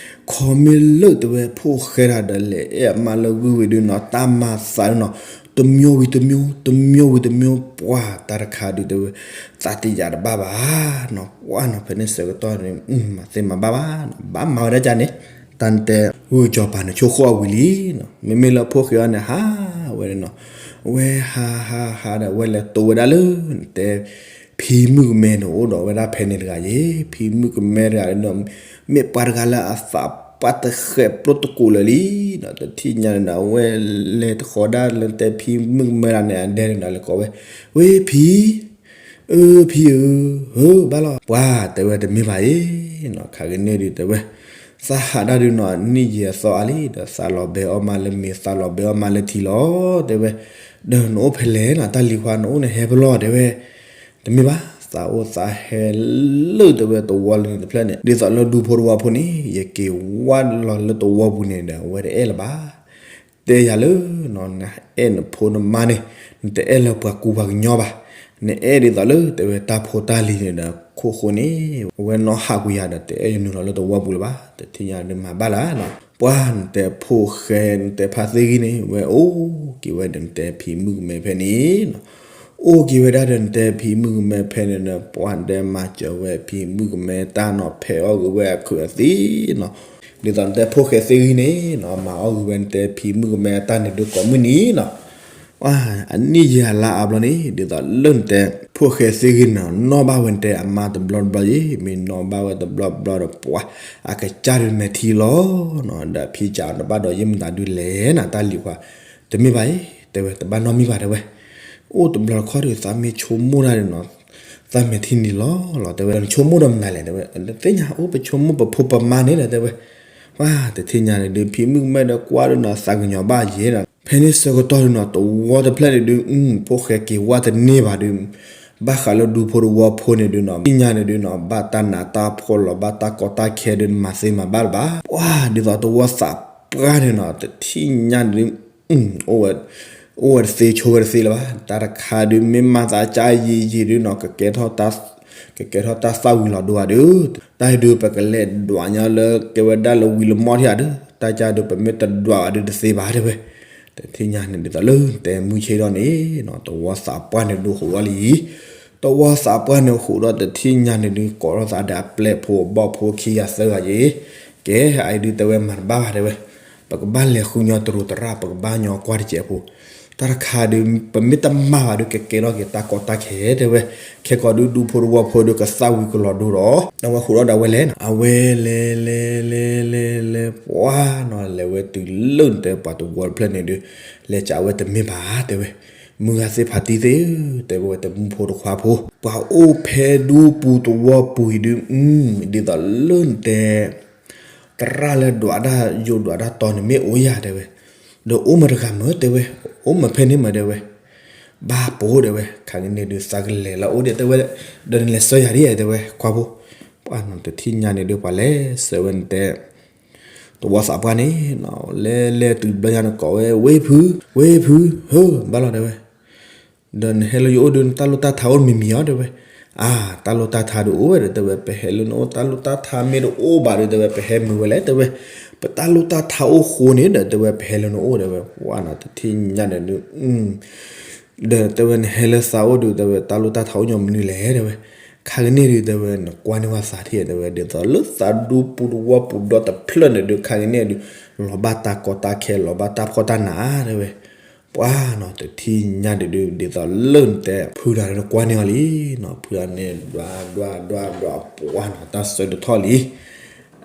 ခီမ့ၢ်လၢတဲဝဲဖိၣ်ဃဲတဂၤဒီးလဲၤအဲၣ်အမါလၢဂုၢ်ဝံၤဒုးနီၤ တၢ်မၤသးဒုးနီၤ တမျိုးဝံၤတမျိုး တမျိုးဝံၤတမျိုး ပှၢ်တၢ်တခါဒုးတဲဝဲ သးတယာ်တဘၣ်ဘၣ်နီၤ ပှၢ်နီၤ ဖဲန့ၣ်ဆၢကတီၢ်န့ၣ် မၤသ့မၤဘၣ်ဘၣ်နီၤ ဘၣ်မၤဝဲဒၣ်ကန့ၣ် တၢ်နတဲ ဂုၢ်ကစီၤပၤန့ၣ်ဆိၣ်ဃီၣ်ဝံၤလံနီၤ မ့မ့ၢ်လၢဖိၣ်ဃဲအံၤန့ၣ် ဟးဝဲန့ၣ်နီၤ ဝဲဟးဟးဟးဒီးဝဲလဲၤတိဝဲဒၣ်လၢ နတဲ ဖံမုၣ်ကမဲန့ၣ်အိၣ်ဒီးဝဲဒၣ်ဖဲန့ၣ်တဂၤယ့ၣ် ဖံမုၣ်ကမဲတဂၤန့ၣ် မ့ၢ်ပှၤတဂၤလၢအသးပှၢ်တဃဲးပျိတကိးလၢာ်လံနီၤ တထံၣ်ညါန့ၣ်ဒီး အဝဲလဲၤတဃီၤဒၣ်လၢနတဲဖံမုၣ်ကမဲတဂၤန့ၣ် အဒဲန့ၣ်ဒီးလဲၤကိးဝဲ, ဝဲဖံ အၢ ဖံဧၢ, ဟၢ ဘၣ်လီၤ ပှၢ်တဲဝဲတမ့ၢ်ဘၣ်အံၤနီၤ ခါကန့ၣ်ဒုးတဲဝဲ, သးဟးဒၣ်ဒုးနီၤ နံၣ်ယံာ်အသီအါလံ ဒီးသးလီၤဘဲအီၣ်မးလၢမ့ၤ သးလီၤဘဲအီၣ်မးလၢထံလီၤ တဲဝဲ, ဒီးနအိၣ်ဖဲလဲၣ်နီၤ တၢ်လံၤခွါ နအိၣ်နဟဲဖဲလဲၣ် တဲဝဲ, တမ့ၢ်ဘၣ် သးအိၣ်သးဟဲလၢတဲဝဲတဝီလၢန့ၣ်တဖျၢၣ်န့ၣ် ဒ်သိးလၢဒူဖိတဝီဖိန့ၣ် ယက့ၤဝါလီၤလၢတဝီပူၤန့ၣ်ဒီး အဝဲတအဲၣ်လၢၤဘၣ် တဲယၤလၢနီၤ နအဲၣ်နဖိနမါန့ၣ် နတအဲၣ်လၢပှၤကူပှၤကညီဘၣ်, နအဲၣ်ဒ်သိးလၢတဲဝဲတၢ်ဖိတၢ်လံၤန့ၣ်ဒီး ခိၣ်ဃိန့ၣ် အဝဲနီၣ်ဟးကွံာ်ယၤဒီး တအဲၣ်ယနုာ်လီၤလၢတဝီပူၤလၢၤဘၣ်, တထံၣ်ညါဒုးမၤဘၣ်လၢနီၤ, ပှၢ်နတဲဖိၣ်ဃဲ နတဲဖါသ့ၣ်ဂံၢ်န့ၣ် ဝဲအိၣ်က့ၤဝဲဒီးနတဲဖံမုၣ်ကမဲဖဲန့ၣ်နီၤ အိၣ်က့ၤဝဲဒၣ်ဒီးနတဲဖံမုၣ်ကမဲဖဲန့ၣ်ဒီး ပှၢ်နတဲမၤစၢၤဝဲဖံမုၣ်ကမဲတၢ်နီၤ ဖဲးအီၣ်ဂ့ၤဝဲအခုးအသံနီၤ, ဒ်သိးနတဲဖိၣ်ဃဲသ့ၣ်ဂံၢ်န့ၣ်နီၤ မၤအီၣ်ဂ့ၤဝဲနတဲဖံမုၣ်ကမဲအတၢ်န့ၣ်ဒုးကိးမုၢ်နံၤနီၤ, ပှၢ်အနံၣ်ယံာ်အလါအါဘျီန့ၣ် ဒ်သိးလၢနတဲ ဖိၣ်ဃဲသ့ၣ်ဂံၢ်န့ၣ် နီၣ်ဘၣ်ဝဲနတဲအမါတဘျီတဘျီယ့ၣ် မ့ၢ်နီၣ်ဘၣ်ဝဲတဘျီတဘျီဒီး ပှၢ်အကစၢ်ဒုးမဲာ်ထံလီၤနီၤ ဒီးဖံကးအီၤတဘၣ်ဒီးယ့ၣ်မတၤဒုးလဲၣ်နီၤ တၢ်လံၤခွါ တမ့ၢ်ဘၣ်အံၤ တဲဝဲတဘၣ်နီတမံၤဘၣ်တဲဝဲ, အိၣ်တဘျီတခီၣ်ဒီး သးမ့ၢ်ဆိကမိၣ်တၢ်ဒီးနီၤ သးမဲာ်ထံန့ၣ်လီၤလီၤ တဲဝဲ နဆိကမိၣ်ဒီးမနုၤလဲၣ် တဲဝဲ သ့ၣ်ညါအိၣ်ပဆိကမိၣ်ပဖိပမါန့ၣ်ဒီး တဲဝဲ, ပှၢ်တထံၣ်ညါန့ၣ်ဒုး ဖံမုၣ်ကမဲဒီးကွၢ်ဒုးနီၤ သးကညီၤဘၣ်ယ့ၣ်နီၤ ဖဲန့ၣ်ဆၢကတီၢ်ဒုးနီၤ တဝီတဖျၢၣ်န့ၣ်ဒုး ဖိၣ်ဃဲက့ၤဝါတန့ၢ်ဘၣ်ဒုး ဘၣ်ဃးလၢဒူဖိတဝီဖိန့ၣ်ဒုးနီၤ သ့ၣ်ညါန့ၣ်ဒုးနီၤ ဘၣ်တၢ်နးတၢ်ဖှီၣ်လီၤ ဘၣ်တၢ်ကီတၢ်ခဲဒုး မၤသ့မၤဘၣ်လၢၤဘၣ် ပှၢ်ဒ်သိးတဝီသးပှၢ်န့ၣ်နီၤ တထံၣ်ညါန့ၣ်ဒုး အိၣ်ဝဲတသ့ဆိးဝဲတသ့လၢၤဘၣ် တၢ်တခါဒုး မ့ၢ်မၤသးကါယံာ်ယံာ်ဒုးနီၤ ကကဲထီၣ် ကကဲထီၣ်တၢ်သၣ်ဝံၤလီၤဒိဧါဒုး, တၢ်ဒုးပကလဲၤဒွးညီလၢကဲဝဲဒၣ်လၢဝံၤလၢမီၢ်ထံၣ်ဧါဒုး, တၢ်ကါဒုးပမ့ၢ်တဒွးဘၣ်ဒုးတသ့ဘၣ်တဲဝဲ, တထံၣ်ညါန့ၣ်ဒ်သိးလၢတဲမုၢ်ဆ့ၣ်ထီၣ်န့ၣ်နီၤ တဝီသးပှၢ်န့ၣ်ဒုးဃိးလီၤလံ တဝီသးပှၢ်န့ၣ်ဃိးဒီးတထံၣ်ညါန့ၣ်ဒုး ကိးထီၣ်သးဒီးအပျဲၢ်ဖိအဘီၣ်ဖိခံဂၤသၢဂၤယ့ၣ်, ကဲ အအံၤဒုးတဲဝဲမၤတဘၣ်ဘၣ်တဲဝဲ, ပကဘၣ်လဲၤဃုညီတရူးတရၣ် ပကဘၣ်ညီကွၢ်တစဲးဖိ, တၢ်တခါဒုး ပမ့ၢ်တမၤဘၣ်ဒုး ကကဲထီၣ်က့ၤတၢ်ကီတၢ်ခဲတဲဝဲ, ခဲကီးဒုးဒူဖိတဝီဖိဒုး ကသၣ်ဝံၤကလီၤဒိဒီး အဝဲဃိးဒီးဒၣ်ဝဲလဲၣ်နီၤ အဝဲလဲၤလဲၤလဲၤလဲၤလဲၤ ပှၢ်နီၤ လဲၤဝဲတုၤလၢနတဲပှၤတဝီတဖျၢၣ်န့ၣ်ဒုး လဲၤကးဝဲတမ့ၢ်ဘၣ်တဲဝဲ, မုၢ်ဂၤသ့ၣ်ဖးတံၢ်သ့ၣ်ဧၢ တဲဝဲ တမူဖိတခွါဖိ, ပှၤအိၣ်ဖဲဒူပူၤတဝီပူၤအံၤဒုး ဒ်သိးလၢနတဲ သရၣ်လၢဒွးတၢ်ယိာ်ဒွးတၢ်တီန့ၣ်မ့ၢ်အိၣ်ယၤတဲဝဲ, ဒီးအိၣ်မးတဂၤမးတဲဝဲ, အိၣ်မးဖဲန့ၣ်မးတဲဝဲ, ဘၣ်ပိာ်တဲဝဲ, ခါကန့ၣ်ဒုးသးကလဲၤလၢအအိၣ်ဒံးတဲဝဲ, ဒီးနလဲၤဆှၢယၤဒ်တဲဝဲ ခွါဖိ, ပှၢ်နီၤ တထံၣ်ညါန့ၣ်ဒုးပှၤလဲၤဆှၢဝဲနတဲ တဝီသးပှၢ်န့ၣ်နီၤ လဲၤလဲၤတုၤဘျီညါန့ၣ်ကိးဝဲ ဝ့ၢ်ဖု, ဝ့ၢ်ဖု, ဟၢ ဘၣ်လီၤတဲဝဲ ဒီးနဟဲလၢယအိၣ်ဒုး နတၢ်လိၣ်တၢ်ထါအိၣ်မံၤမံၤဧါတဲဝဲ, အါ တၢ်လိၣ်တၢ်ထါဒုးအိၣ်ဝဲဒီးတဲဝဲ ပဟဲလၢနအိၣ် တၢ်လိၣ်တၢ်ထါမ့ၢ်တအိၣ်ဘၣ်ဒုးတဲဝဲ ပဟဲမုာ်ဝဲလဲၣ်တဲဝဲ, ပတၢ်လိၣ်တၢ်ထါအိၣ်ဃိန့ၣ်ဒီးတဲဝဲ ပဟဲလၢနအိၣ်တဲဝဲ ပှၢ်နီၤ တထံၣ်ညါန့ၣ်ဒုး ဒီးတဲဝဲ နဟဲလၢသးအိၣ်ဒုးတဲဝဲ တၢ်လိၣ်တၢ်ထါအိၣ်ညီမနုၤလဲၣ်တဲဝဲ, ခါကန့ၣ်ဒုးတဲဝဲ နကွၢ်န့ၢ်ဝဲသးထံၣ်တဲဝဲ ဒ်သိးလၢသးဒူပူၤတဝီပူၤဒီတဖျၢၣ်န့ၣ်ဒုး ခါကန့ၣ်ဒုး လီၤဘၣ်တၢ်ကီတၢ်ခဲ လီၤဘၣ်တၢ်ဖှီၣ်တၢ်နးတဲဝဲ, ပှၢ်နီၤ တထံၣ်ညါဒုးဒုး ဒ်သိးလၢနတဲ ဖုတဂၤန့ၣ်ကွၢ်န့ၢ်အီၤလံနီၤ ဖုတဂၤန့ၣ် ဒွးဒွးဒွးဒွး ပှၢ်နီၤ တၢ်ဆၢတထီၣ်လံ,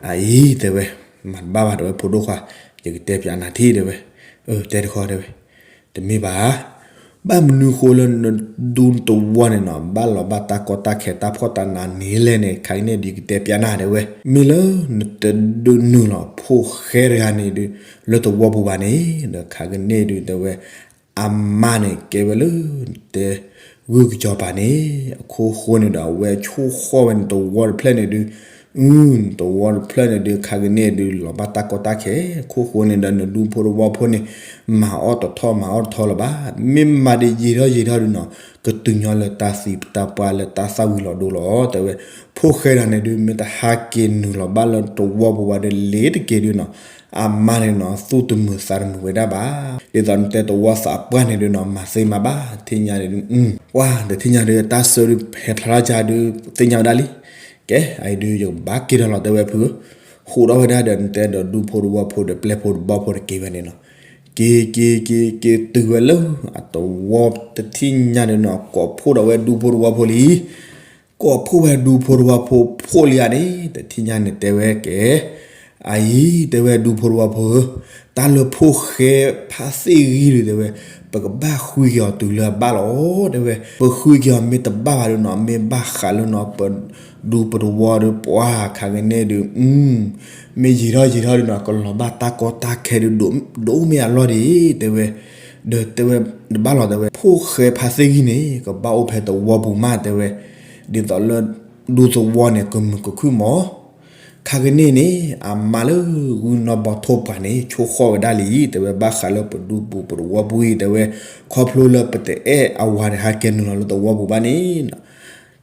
အအံၤတဲဝဲ မၤတဘၣ်ဘၣ်တဲဝဲ ဖိဒိၣ်ခွါ, ယကတဲပျးနၤထံၣ်တဲဝဲ, အၢ တဲတခီတဲဝဲ, တမ့ၢ်ဘၣ် ဘၣ်မနုၤဃိလၢနဒူတဝီန့ၣ်နီၤ ဘၣ်လီၤဘၣ်တၢ်ကီတၢ်ခဲ တၢ်ဖှီၣ်တၢ်နးန့ၣ်လဲၣ်န့ၣ် ခါကန့ၣ်ဒုး ယကတဲပျးနၤတဲဝဲ, မ့ၢ်လၢနတဒုးနုာ်လီၤ ဖိၣ်ဃဲတဂၤန့ၣ်ဒုး လၢတဝီပူၤဘၣ်န့ၣ် ဒီးခါကန့ၣ်ဒုးတဲဝဲ အမါန့ၣ်ကဲဝဲလၢ တဲ ဂုၢ်ကစီၤပၤန့ၣ် အခိၣ်ဃိန့ၣ်ဒီး အဝဲဆိၣ်ဃီၣ်ဝဲန့ၣ် တဝီတဖျၢၣ်န့ၣ်ဒုး အု တဝီတဖျၢၣ်န့ၣ်ဒုး ခါကန့ၣ်ဒုး လီၤဘၣ်တၢ်ကီတၢ်ခဲ, ခိၣ်ဃိန့ၣ်ဒီး နဒူဖိတဝီဖိန့ၣ် မၤအီၣ်တထီၣ်မၤအီၣ်တထီၣ်လၢၤဘၣ်, မ့ၢ်မၤဒ်ယံာ်ထီၣ်ယံာ်ထီၣ်ဒုးနီၤ ကတုၤညီလၢတၢ်သံတၢ်ပှၢ်လၢတၢ်သၣ်ဝံၤလီၤဒိလီၤ. တဲဝဲ ဖိၣ်ဃဲတဂၤန့ၣ်ဒုး မ့ၢ်တဟးက့ၤနုာ်လီၤဘၣ်လၢတဝီပူၤဘၣ်ဒီး လ့ၤတက့ၤဒုးနီၤ အမါန့ၣ်နီၤ သူၣ်တမုာ်သးတမုာ်ဝဲဒၣ်ဘၣ်. ဒ်သိးနတဲတဝီသးပှၢ်န့ၣ်ဒုးနီၤ မၤသ့မၤဘၣ် တထံၣ်ညါန့ၣ်ဒုး ပှၢ် တထံၣ်ညါဒုး တၢ်ဆၢဒုးဟဲဖျါထီၣ်ကဒီး သ့ၣ်ညါဝဲဒၣ်လံ. ကဲ အအံၤဒုး ယကဘၣ်က့ၤဒီးလီၤ တဲဝဲဖုဧၢ, ဟူးထီၣ်ဝဲဒၣ်ဒီး နတဲဒီးဒူဖိတဝီဖိဒီးပျဲၢ်ဖိတဘီဖိဒီးက့ၤဝဲန့ၣ်နီၤ. က့ၤ က့ၤ က့ၤ က့ၤတုၤဝဲလၢ အတဝီတထံၣ်ညါန့ၣ်နီၤ ကိးဖှိၣ်ဒီးဝဲဒူဖိတဝီဖိလံ. ကိးဖှိၣ်ဝဲဒူဖိတဝီဖိဖှိၣ်လံဧါန့ၣ် တထံၣ်ညါန့ၣ်တဲဝဲကဲ အအံၤ တဲဝဲဒူဖိတဝီဖိဧၢ, တၢ်လၢဖိၣ်ဃဲဖါသ့ၣ်ဂံၢ်ဒုး တဲဝဲ ပကဘၣ်ဃုက့ၤအီၤတုၤလၢအဘၣ်လီၤ တဲဝဲ. ပဃုက့ၤအီၤမ့ၢ်တဘၣ်ဘၣ်ဒုးနီၤ မ့ၢ်ဘၣ်ဃးလၢနီၤ ပဒူပတဝီဒီး ပှၢ် ခါကန့ၣ်ဒုး မ့ၢ်ယံာ်ထီၣ်ယံာ်ထီၣ်ဒုးနီၤ ကလီၤဘၣ်တၢ်ကီတၢ်ခဲဒုး ဒိၣ်မ့ၢ်အလီၢ်ဒံး တဲဝဲ. ဒီးတဲဝဲ တဘၣ်လီၤ တဲဝဲ ဖိၣ်ဃဲဖါသ့ၣ်ဂံၢ်န့ၣ် ကဘၣ်အိၣ်ဖဲတဝီပူၤမး တဲဝဲ. ဒ်သိးလၢ ဒူသဝီန့ၣ် ကမုာ်ကခုၣ်မး ခါကန့ၣ်န့ၣ် အမါလၢဂုၢ်နီၢ်ဘီထိၣ်ပှၢ်န့ၣ် ဆိၣ်ဃီၣ်ဝဲဒၣ်လံ တဲဝဲ ဘၣ်ဃးလၢပဒူပူၤပတဝီပူၤအံၤ တဲဝဲ ခီဖျိလၢပတအဲၣ်အဝၤန့ၣ် ဟးက့ၤနုာ်လီၤလၢတဝီပူၤဘၣ်န့ၣ်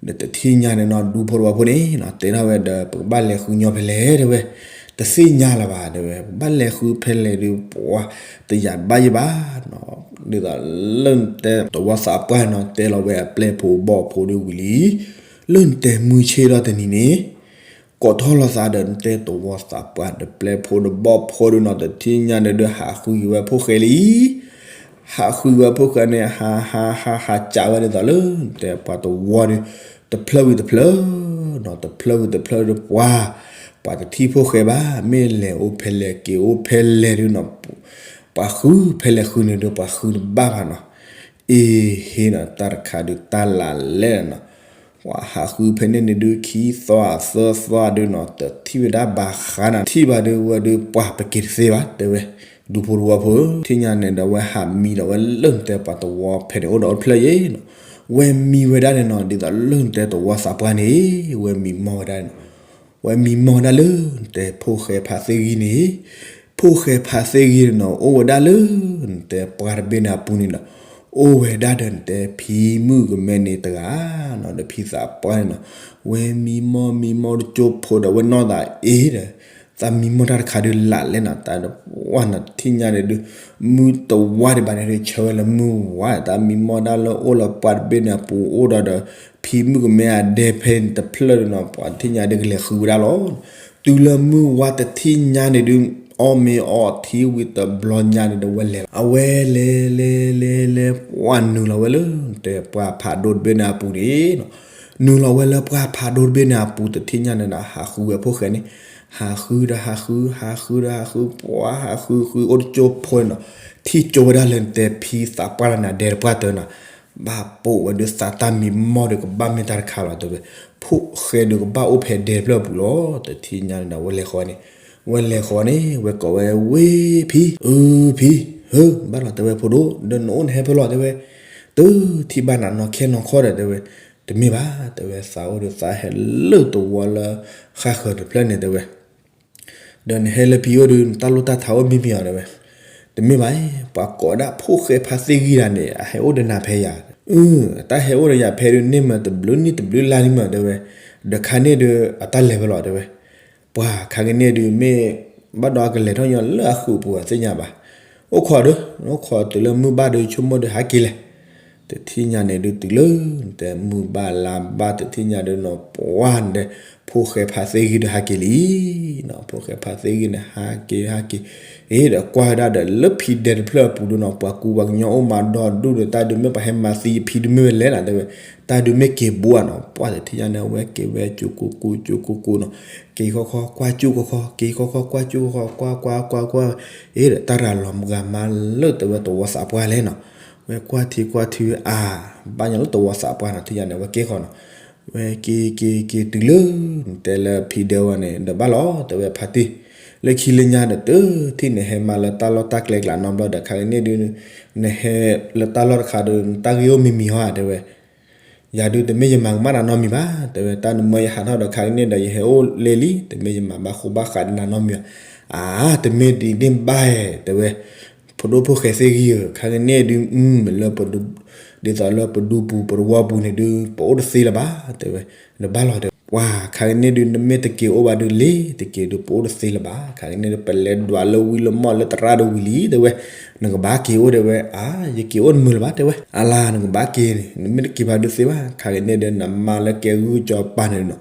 ဒီးတထံၣ်ညါန့ၣ်နီၤ ဒူဖိတဝီဖိန့ၣ်နီၤ တဲထီၣ်ဝဲဒီး ပကဘၣ်လဲၤဃုညီဖဲလဲၣ် တဲဝဲ. တသ့ၣ်ညါလၢၤဘၣ် တဲဝဲ ပဘၣ်လဲၤဃုဖဲလဲၣ်ဒုး ပှၤ တယာ်ဘၣ်ယဘၣ်နီၤ. ဒ်သိးလၢနတဲတဝီသးပှၢ်နီၤ တဲလီၤဝဲအပျဲၢ်ဖိဘီၣ်ဖိဒုးဝံၤလံ လၢနတဲမုၢ်ဆ့ၣ်ထီၣ်တနံၤန့ၣ် ကိးထီၣ်လီၤသးဒီးနတဲတဝီသးပှၢ်ဒီးပျဲၢ်ဖိဒီးဘီၣ်ဖိဒုးနီၤ တထံၣ်ညါန့ၣ်ဒုး ဟးဃုက့ၤဝဲဖိၣ်ဃဲလံ. ဟးဃုဝဲဖိၣ်ဃဲန့ၣ် ဟး ဟး ဟး ဟး ဟးကးဝဲဒ်သိးလၢ နတဲပှၤတဝီဒီး တဖျၢၣ်ဝံၤတဖျၢၣ်နီၤ တဖျၢၣ်ဝံၤတဖျၢၣ်ဒီးပှၤ ပှၤတထံၣ်ဖိၣ်ဃဲဘၣ် မ့ၢ်လဲၤအိၣ်ဖဲလဲၣ်က့ၤအိၣ်ဖဲလဲၣ်ဒုးနီၤ ပှၤဃုဖဲလဲၣ်ဃုန့ၣ်ဒုး ပှၤဃုတဘၣ်ဘၣ်နီၤ. အ့ဟ့နီၤ တၢ်တခါဒုးတၢ်လၢ်လဲၣ်နီၤ ပှၤဟးဃုဖဲန့ၣ်န့ၣ်ဒုး ခံသွါသၢသွါဒုးနီၤ တထံၣ်ဝဲဒၣ်ဘၣ်ဃးနီၤ ထံၣ်ဘၣ်ဒုးဝဲဒုး ပှၤပက့ၤတသ့ဘၣ် တဲဝဲ ဒူဖိတဝီဖိ ထံၣ်ညါန့ၣ်ဒီး ဝဲဟးမံဒီးဝဲလၢနတဲပှၤတဝီဖဲန့ၣ်အိၣ်ဒီးအိၣ်တဖျၢၣ်ယဲနီၤ ဝဲမံဝဲဒၣ်န့ၣ်နီၤ ဒ်သိးလၢနတဲတဝီသးပှၢ်န့ၣ် ဝဲမံမီၢ်ဝဲဒၣ်န့ၣ်နီၤ ဝဲမံမီၢ်ဝဲဒၣ်လၢ နတဲဖိၣ်ဃဲဖါသ့ၣ်ဂံၢ်န့ၣ် ဖိၣ်ဃဲဖါသ့ၣ်ဂံၢ်န့ၣ်နီၤ အိၣ်ဝဲဒၣ်လၢ နတဲပှၢ်တဘ့ၣ်န့ၣ်အပူၤန့ၣ်နီၤ အိၣ်ဝဲဒၣ်ဒီးနတဲ ဖံမုၣ်ကမဲန့ၣ်တဂၤနီၤ ဒီးဖံသးပှၢ်န့ၣ်နီၤ ဝဲမံမီၢ်မံမီၢ်တကၠိဖိဒီး ဝဲနီၢ်သးအ့ဒီး သးမံမီၢ်တၢ်တခါဒုးလၢ်လဲၣ်နီၤ တၢ်ဒီးပှၢ်နီၤ တထံၣ်ညါန့ၣ်ဒုး မုၢ်တဝါဒံးဘၣ်န့ၣ်ဒုး ဆၢဝဲလၢမုၢ်ဝါ တၢ်မံမီၢ်ဒၣ်လၢအိၣ်လၢပှၢ်တဘ့ၣ်န့ၣ်အပူၤ အိၣ်ဒီးဒီး ဖံမုၣ်ကမဲအဒဲဖဲန့ၣ်တဖျၢၣ်ဒုးနီၤ ပှၤတထံၣ်ညါဒုးကလဲၤဃုဝဲဒၣ်လီၤ. တုၤလၢမုၢ်ဝါတထံၣ်ညါန့ၣ်ဒုး အီၣ်မ့ၤအီထံဝံၤတဘျီညါန့ၣ်ဒီး ဝဲလဲၤလီၤ အဝဲလဲၤလဲၤလဲၤလဲၤ ပှၢ်နုာ်လီၤဝဲလၢ နတဲပှၢ်ဖးဒိၣ်တဘ့ၣ်န့ၣ်အပူၤန့ၣ်နီၤ နုာ်လီၤဝဲလၢပှၢ်ဖးဒိၣ်တဘ့ၣ်န့ၣ်အပူၤ တထံၣ်ညါန့ၣ်ဒီး ဟးဃုဝဲဖိၣ်ဃဲန့ၣ် ဟးဃုဒီးဟးဃု ဟးဃုဒီးဟးဃု ပှၢ်ဟးဃုဃုအိၣ်တကၠိဖိန့ၣ်နီၤ ထံၣ်ကၠိဝဲဒၣ်လၢနတဲဖံသးပှၢ်န့ၣ် အဒဲတပှၢ်တၢၢ်နီၤ ဘၣ်ပိာ်ဝဲဒုးသးတၢ်မံမီၢ်ဒီးကဘၣ်မ့ၢ်တၢ်တခါလီၤ တဲဝဲ ဖိၣ်ဃဲဒုးကဘၣ်အိၣ်ဖဲဒဲတဖျၢၣ်အပူၤလီၤ တထံၣ်ညါန့ၣ်ဒီး ဝဲလဲၤဃီန့ၣ် ဝဲလဲၤဃီန့ၣ် ဝဲကိးဝဲဝ့ၢ်ဖံ အၢဖံ ဧၢ ဘၣ်လီၤ တဲဝဲဖိဒိၣ် ဒီးနအိၣ်နဟဲဖဲလဲၣ် တဲဝဲ တထံၣ်ဘၣ်နၤနီၢ်ခဲနီၢ်ခီဒီး တဲဝဲ တမ့ၢ်ဘၣ် တဲဝဲ သးအိၣ်ဒီးသးဟဲလၢတဝီလၢ ဃၣ်ဃၢၤတဖျၢၣ်န့ၣ် တဲဝဲ ဒီးနဟဲလၢဖံအိၣ်ဒီး နတၢ်လိၣ်တၢ်ထးအိၣ်မံမံၤအီၤ တဲဝဲ တမ့ၢ်ဘၣ် ပှၤကိးဒၣ်ဖိၣ်ဃဲဖါသ့ၣ်ဂံၢ်တဂၤန့ၣ် အဟဲအိၣ်ဒီးနၤဖဲယၤ အတၢ်ဟဲအိၣ်ဒီးယၤဖဲဒုးန့ၢ်မးတဘျုးနံၣ်တဘျုးလါလံမး တဲဝဲ ဒီးခါန့ၣ်ဒီး အတၢ်လဲၤဖဲလဲၣ် တဲဝဲ ပှၤခါကန့ၣ်ဒုး မ့ၢ်ဘၣ်ဒီးအကလဲၤထီၣ်ညီလၢအဃုာ်ပူၤအသ့ၣ်ညါဘၣ် အိၣ်ခိးဒီး အိၣ်ခိးတုၤလၢမုၢ်ဘၣ်ဒီး ဆိကမိၣ်ဒီးဟးက့ၤလဲၣ် တထံၣ်ညါန့ၣ်ဒုးတုၤလၢ နတဲမုၢ်ဘၣ်လါဘၣ် တထံၣ်ညါဒီးနီၤ ပှၢ်နတဲ ဖိၣ်ဃဲဖါသ့ၣ်ဂံၢ်ဒီးဟးက့ၤလံ ဖိၣ်ဃဲဖါသ့ၣ်ဂံၢ်န့ၣ် ဟးက့ၤဟးက့ၤ အ့ဒီးကွၢ်ဝဲဒၣ်ဒီးလၢဖံဒဲတဖျၢၣ်အပူၤဒုးနီၤ ပှၤကူပှၤကညီအိၣ်မးဒီဒူၣ်ဒီး တၢ်ဒုးမ့ၢ်ပှၤဟဲမၤသံဖံဒုးမ့ၢ်ဝဲလဲၣ်နီၤ တဲဝဲ တၢ်ဒုးမ့ၢ်က့ၤဘိဧါနီၤ ပှၢ်တထံၣ်ညါန့ၣ် အဝဲက့ၤဝဲကၠိကိကိကၠိကိကိနီၤ က့ၤခီခီကွၢ်ကၠူၣ်ခီခီ က့ၤခီခီကွၢ်ကၠူၣ်ခီခီ ကွၢ်ကွၢ်ကွၢ်ကွၢ် အ့ဒီးတၢ်ရၤလီၤမုၢ်ဂၤမါလၢတဲဝဲတဝီသးပှၢ်လဲၣ်နီၤ ဝဲကွၢ်ထံကွၢ်ထံဝဲအါ ဘၣ်ညီလၢတဝီသးပှၢ်နီၤ ထံၣ်ညါန့ၣ် အဝဲက့ၤဃီနီၤ ဝဲက့ၤက့ၤက့ၤတုၤလၢ တဲလၢဖံဒဲဝဲန့ၣ် ဒီးဘၣ်လီၤ တဲဝဲဖါတံၢ် လၢခံလၢညါဒီးတထံၣ်န့ၣ် ဟဲမၤလၢတၢ်လီၢ်တၢ်ကျဲကျးနီတဘျီဒီး ခါကန့ၣ်ဒုး နဟဲလၢတၢ်လီၢ်တခါဒီး နတၢ်ဂ့ၢ်အိၣ်မံၤမံၤဟီဧါ တဲဝဲ ယၤဒုးတမ့ၢ်ယမၤကမၣ်နၤနီတမံၤဘၣ်, တဲဝဲ, တၢ်နမၢယဟးထီၣ်ဒီးခါကန့ၢ်ဒီး ယဟဲအိၣ်လၢလံ, တမ့ၢ်ယမၤဘၣ်ဃိဘၣ်ဃးဒီးနၤနီတမံၤဘၣ်. အါ, တမ့ၢ်ဒ်န့ၣ်ဘၣ်ဧါ, တဲဝဲ, ဖိဒိၣ်ဖိၣ်ဃဲသ့ၣ်ဂံၢ်ဧၢ, ခါကန့ၢ်ဒုး မ့ၢ်လၢပဒူ, ဒ်သိးလၢပဒူပူၤပတဝီပူၤန့ၣ်ဒုး ပအိၣ်တသ့လၢၤဘၣ်, တဲဝဲ, နဘၣ်လီၤတဲဝဲ, ပှၤခါကန့ၢ်ဒုး နမ့ၢ်တက့ၤအိၣ်ဘၣ်ဒုး လ့ၤတက့ၤဒုး ပအိၣ်တသ့လၢၤဘၣ်, ခါကန့ၢ်ဒုး ပလဲၤဒွးလၢဝံၤလၢမီၢ်လၢသရၣ်ဒုးဝံၤလံ, တဲဝဲ, နကဘၣ်က့ၤအိၣ်, တဲဝဲ, အါ, ယက့ၤအိၣ်တမုာ်လၢၤဘၣ်, တဲဝဲ, အလါ နကဘၣ်က့ၤန့ၣ် နမ့ၢ်တက့ၤဘၣ်ဒုးသ့ဘၣ်, ခါကန့ၢ်ဒုး နမါလၢကဲဂုၢ်ကၠီပၤန့ၣ်နီၤ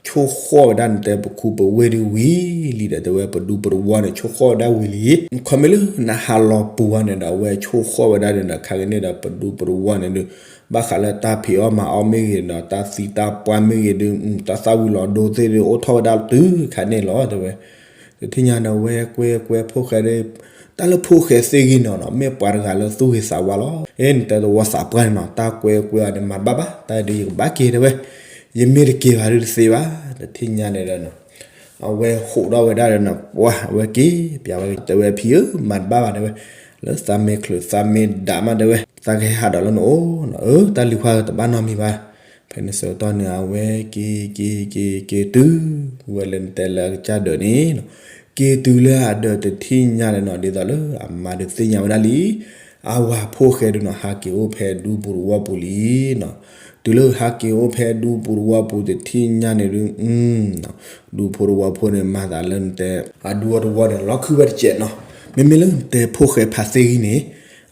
ဆိၣ်ဃီၣ်ဝဲဒၣ်နတဲပခူပဝ့ၢ်ဒုးဝံၤလံဒီး တဲဝဲ, ပဒူပတဝီန့ၣ် ဆိၣ်ဃီၣ်ဝဲဒၣ်ဝံၤလံ, ခီမ့ၢ်လၢနဟးလီၤပူၤဘၣ်န့ၣ်ဒီး အဝဲဆိၣ်ဃီၣ်ဝဲဒၣ်န့ၣ်ဒီး ခါကန့ၢ်ဒီး ပဒူပတဝီန့ၣ်ဒုး ဘၣ်ဃးလၢတၢ်ဖံးအီၣ်မၤအီၣ်မ့ၢ်ဂ့ၤဒီး တၢ်သံတၢ်ပှၢ်မ့ၢ်ဂ့ၤဒုး တၢ်သၣ်ဝံၤလီၤဒိသ့ၣ်ဒုး အိၣ်ထီၣ်ဝဲဒၣ်တုၤခါန့ၣ်လီၤ, တဲဝဲ. တထံၣ်ညါန့ၣ် အဝဲကွဲကွဲဖိၣ်ဃဲဒီး တၢ်လၢဖိၣ်ဃဲသ့ၣ်ဂံၢ်န့ၣ်နီၤ မ့ၢ်ပှၤတဂၤလၢသူၣ်ဂ့ၤသးဝါလီၤ. အဲ နတဲသဝီသးပှၢ်န့ၣ်နီၤ တၢ်ကွဲကွဲအီၤန့ၣ် မၤတဘၣ်ဘၣ်, တၢ်ဒုးယကဘၣ်က့ၤ တဲဝဲ, ယမ့ၢ်တက့ၤဘၣ်ဒုးတသ့ဘၣ်, တထံၣ်ညါန့ၣ်ဒီး အဝဲဟးထီၣ်ဝဲဒၣ်ဒီးနီၤ ပှၤ အဝဲက့ၤပၠးဝဲ တဲဝဲ ဖံဧၢ မၤတဘၣ်ဘၣ် တဲဝဲ, လၢသးမ့ၢ်ချုးသးမ့ၢ်ဒၣ်မး တဲဝဲ သးကဟဲဟးဒီးလၢနအိၣ်နီၤ, အၢ တၢ်လံၤခွါတဘၣ်နီတမံၤဘၣ်. ဖဲန့ၣ်ဆၢကတီၢ်န့ၣ် အဝဲက့ၤက့ၤက့ၤက့ၤတုၤ ဝဲလၢနတဲလၢအကစၢ်ဒၢးန့ၣ်နီၤ, က့ၤတုၤလၢအဒၢးတထံၣ်ညါန့ၣ်နီၤ ဒ်သိးလၢအမါဒုးသ့ၣ်ညါဝဲဒၣ်လံ အဝၤဖိၣ်ဃဲဒုးနီၤ ဟးက့ၤအိၣ်ဖဲဒူပူၤတဝီပူၤလံနီၤ, တုၤလၢဟးက့ၤအိၣ်ဖဲဒူပူၤတဝီပူၤတထံၣ်ညါန့ၣ်ဒုး ဒူဖိတဝီဖိန့ၣ် မၤသးလၢနတဲ အဒူအတဝီန့ၣ် လီၤခုၣ်ဝဲတစဲးနီၤ, မ့မ့ၢ်လၢနတဲဖိၣ်ဃဲဖးသ့ၣ်ဂံၢ်န့ၣ်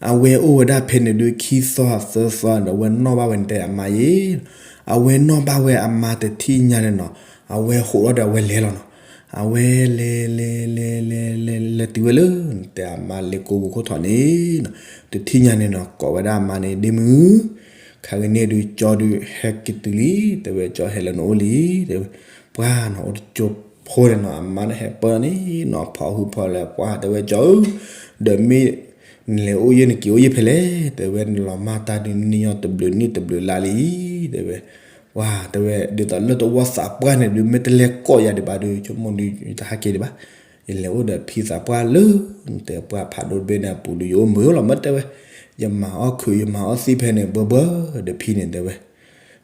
အဝဲအိၣ်ဝဲဒၣ်ဖဲန့ၣ်ဒုး ခံသီသၢသီဒီး အဝဲနီၣ်ဘၣ်ဝဲနတဲအမါယဲ, အဝဲနီၣ်ဘၣ်ဝဲအမါတထံၣ်ညါန့ၣ်နီၤ, အဝဲဟးထီၣ်ဒီးအဝဲလဲၤလီၤနီၤ, အဝဲလဲၤလဲၤလဲၤလဲၤလဲၤလဲၤတုၤဝဲလၢ နတဲအမါလ့ကိပူၤခိၣ်ထီၣ်န့ၣ်နီၤ, တထံၣ်ညါန့ၣ်နီၤ ကိးဝဲဒၣ်အမါန့ၣ် ဒ့မုၣ် ခါကန့ၣ်ဒုး ကၠီဒုးဟဲက့ၤတုၤလံ, တဲဝဲ ကၠီဟဲလၢနအိၣ်လံ, တဲဝဲ ပှၤနီၤ အိၣ်တကၠိဖိန့ၣ်နီၤ အမါန့ၣ်ဟဲပၢၢ်န့ၣ်နီၤ ဖီဟုဖီလဲၤ ပှၤ တဲဝဲ ကၠီဧၢ, ဒီးမ့ၢ် နလဲၤအိၣ်ယဲၢ် နက့ၤအိၣ်ယဲၢ်ဖဲလဲၣ်, တဲဝဲ နလီၤမၢ်တၢ်ဒုး နံၣ်ညီတဘျုးနံၣ်တဘျုးလါလံ, တဲဝဲ ပှၤ တဲဝဲ ဒ်သိးလၢသဝီသးပှၢ်န့ၣ်ဒုး မ့ၢ်တလဲၤကိးယၤဒံးဘၣ်ဒုး ဆိကမိၣ်ဒုး ယတဟးက့ၤဒံးဘၣ်, ယလဲၤအိၣ်ဒီးဖံသးပှၢ်လၢ နတဲပှၢ်ဖးဒိၣ်တဘ့ၣ်န့ၣ်အပူၤဒုး ယအိၣ်မုာ်လီၤ မ့ၢ်တဲဝဲ, ယမၤအီၣ်ခုး ယမၤအီၣ်သံဖဲန့ၣ် ဘၢဘၢဒီးဖံန့ၣ် တဲဝဲ ဒ်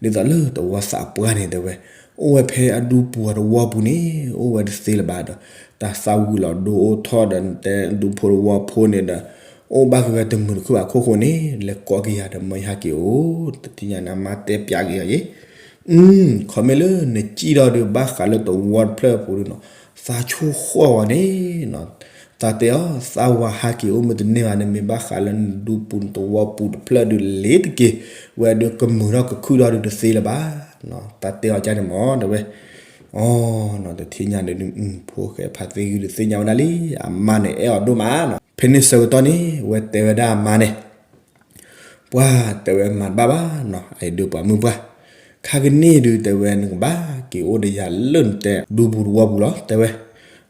သိးလၢသဝီသးပှၢ်န့ၣ် တဲဝဲ, အိၣ်ဝဲဖဲအဒူပူၤအတဝီပူၤန့ၣ် အိၣ်ဝဲတသ့လၢၤဘၣ်ဒီး တၢ်သၣ်ဝံၤလီၤဒိအိၣ်ထီၣ်ဒီး နတဲဒူဖိတဝီဖိန့ၣ်ဒီး အိၣ်ဘၣ်က့ၤဝဲတမုာ်တခုၣ်ဘၣ်အခိၣ်ဃိန့ၣ် လဲၤကိးက့ၤယၤဒီး မၢယဟဲက့ၤအိၣ်, တထံၣ်ညါန့ၣ် အမါတဲပၠးက့ၤအီၤယဲ, ခီမ့ၢ်လၢနစံၣ်ထီၣ်ဒုး ဘၣ်ဃးလၢသဝီတဖျၢၣ်အပူၤဒုးနီၤ သးဆိၣ်ဃီၣ်ဝဲန့ၣ်နီၤ, သးတဲအီၤ သးဝၤဟးက့ၤအိၣ်မ့ၢ်တန့ၢ်ဘၣ်န့ၣ် မ့ၢ်ဘၣ်ဃးလၢနဒူပူၤနသဝီပူၤတဖျၢၣ်ဒုး လ့ၤတက့ၤ ဝဲဒုးကမုာ်ထီၣ်ကခုၣ်ထီၣ်ဒုးတသ့လၢၤဘၣ်, သးတဲအီၤကန့ၣ်မ့ၢ် တဲဝဲ, အီၤနီၤ တထံၣ်ညါန့ၣ်ဒုး ဖိၣ်ဃဲဖးသ့ၣ်ဂံၢ်ဒုးသ့ၣ်ညါဝဲဒၣ်လံ အမါန့ၣ်အဲၣ်အီၤဒိၣ်မးနီၤ, ဖဲန့ၣ်ဆၢကတီၢ်န့ၣ် ဝဲတဲဝဲဒၣ်အမါန့ၣ် ပှၤ တဲဝဲ မၤတဘၣ်ဘၣ်နီၤ အအံၤဒုးပှၤမုၣ်ပှၢ်, ခါကန့ၣ်ဒုး တဲဝဲ နကဘၣ်က့ၤအိၣ်ဒီးယၤလၢနတဲဒူပူၤတဝီပူၤလီၤ တဲဝဲ,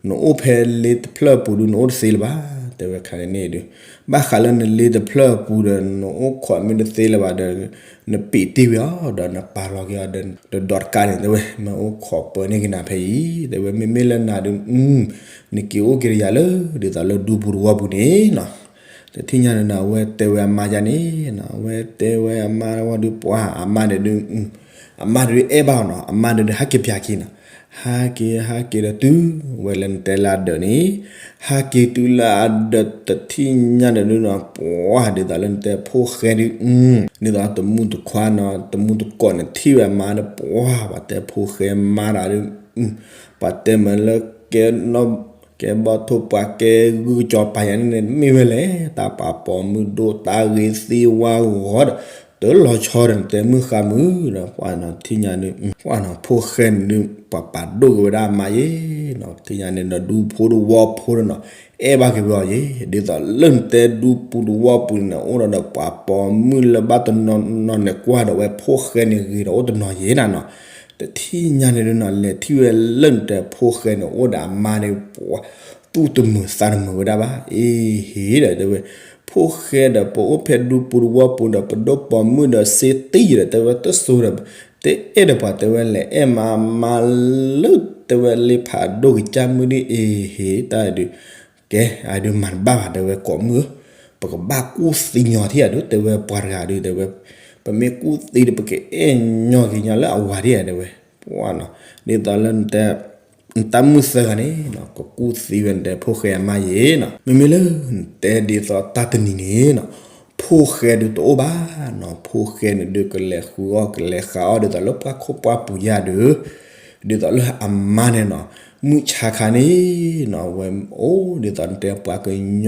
နအိၣ်ဖဲလ့ၤတဖျၢၣ်အပူၤဒုး နအိၣ်တသ့လၢၤဘၣ် တဲဝဲ, ခါကန့ၣ်ဒုး ဘၣ်ဃးလၢနလ့ၤတဖျၢၣ်အပူၤဒီး နအိၣ်ခိးမ့ၢ်တသ့လၢၤဘၣ်ဒီး နပံးတံၢ်ဝဲအီၤဒီး နပာ်လီၤက့ၤအီၤဒီး တဒိးတကးန့ၣ် တဲဝဲ မ့ၢ်အိၣ်ခိးပၢန့ၢ်က့ၤနၤဖဲအံၤ တဲဝဲ, မ့မ့ၢ်လၢနၤဒုး နက့ၤအိၣ်က့ၤဒီးယၤလၢ ဒ်သိးလၢဒူပူၤတဝီပူၤန့ၣ်နီၤ တထံၣ်ညါန့ၣ်နီၤ အဝဲတဲဝဲအမါယါန့ၣ်နီၤ အဝဲတဲဝဲအမါဝံၤဒုး ပှၤအမါန့ၣ်ဒုး အမါဒုးအဲၣ်ဘၣ်အီၤနီၤ အမါဒုးဟဲက့ၤပၠးက့ၤနီၤ ဟဲက့ၤ ဟဲက့ၤဒီးတုၤဝဲလၢနတဲလၢအဒၢးန့ၣ် ဟဲက့ၤတုၤလၢအဒၢးတထံၣ်ညါန့ၣ်ဒုးနီၤ ပှၤဒ်သိးလၢနတဲဖိၣ်ဃဲဒုး ဒ်သိးတမုၢ်တခွါနီၤ တမုၢ်တကိးန့ၣ်ထံၣ်ဝဲအမါဒီး ပှၤ ပှၤတဲဖိၣ်ဃဲမါတၢ်ဒုး ပှၤတဲမ့ၢ်လၢ ကဲဘီထိၣ်ပှၤကဲဂုၢ်ကၠီပၤယၤန့ၣ်န့ၣ် မ့ၢ်ဝဲလဲၣ် တၢ်ပာ်ပိာ်မုၣ်ဒိၣ်တၢ်ဂ့ၤသ့ဝါဂီၤဒီး တလီၤဆီဒီးနတဲမုၢ်ဃါမုၢ်ဒီး ပှၤနီၤထံၣ်ညါန့ၣ် ပှၤနီၤဖိၣ်ဃဲန့ၣ်ဒုး ပှၤပာ်ဒိၣ်က့ၤဝဲဒၣ်အမါယဲနီၤ ထံၣ်ညါန့ၣ်ဒီး ဒူဖိတဝီဖိန့ၣ်နီၤ အဲၣ်ဘၣ်က့ၤဝဲအီၤယဲ ဒ်သိးလၢနတဲဒူပူၤတဝီပူၤန့ၣ် အိၣ်ဒီးပှၤပိာ်မုၣ်လၢဘၣ်တနီၤနီၤန့ၣ် ကွၢ်ဒီးဝဲဖိၣ်ဃဲန့ၣ်ဂ့ၤဒီးအိၣ်တနီၤယဲနၤနီၤ တထံၣ်ညါန့ၣ်ဒုးနီၤ လဲၤထံၣ်ဝဲလၢနတဲဖိၣ်ဃဲန့ၣ် အိၣ်ဒီးအမါန့ၣ် ပှၤသူၣ်တမုာ်သးတမုာ်ဝဲဒၣ်ဘၣ် အ့ဟ့ၣ်ဒီးတဲဝဲ ဖိၣ်ဃဲဒီး ပအိၣ်ဖဲဒူပူၤတဝီပူၤဒီး ပဒိၣ်ပိာ်မုၣ်ဒီး စ့တံၢ်ဒီး တဲဝဲတစိၤဒီး တအဲၣ်ဒီးပှၤ တဲဝဲ လဲၤအဲၣ်မၤမါလၢတဲဝဲလ့ဖးဒိၣ်ကစၢ်မုၣ်ဒ်အ့ဟ့ၣ်တၢ်ဒုး ကဲ အဒုးမၤတဘၣ်ဘၣ် တဲဝဲ ကိးမုၣ်ဧၢ ပကဘၣ်ကူၣ်သံညီၤထံၣ်အဒုး တဲဝဲ ပှၤတဂၤဒုး တဲဝဲ ပမ့ၢ်ကူၣ်သံဒီး ပကအဲၣ်ညီက့ၤညီလၢအဝၤဒ်ဧါ တဲဝဲ, ပှၢ်နီၤ, ဒ်သိးလၢနတဲ နတၢ်မုၢ်သၢဂၤန့ၣ်နီၤ ကကူၣ်သံဝဲနတဲဖိၣ်ဃဲအမါယ့ၤနီၤ, မ့မ့ၢ်လၢနတဲဒ်သိးတၢ်တနံၤန့ၣ်နီၤ ဖိၣ်ဃဲဒုးတအိၣ်ဘၣ်နီၤ, ဖိၣ်ဃဲန့ၣ်ဒုးကလဲၤဃုအီၣ်ကလဲၤဃးအီၣ်ဒ်သိးလၢပှၤခိၣ်ပှၢ်ပူၤယါဒုး, ဒ်သိးလၢအမါန့ၣ်နီၤ မုၢ်ဆါခါန့ၣ်နီၤ ဝဲအိၣ်ဒ်သိးနတဲပှၤကညီ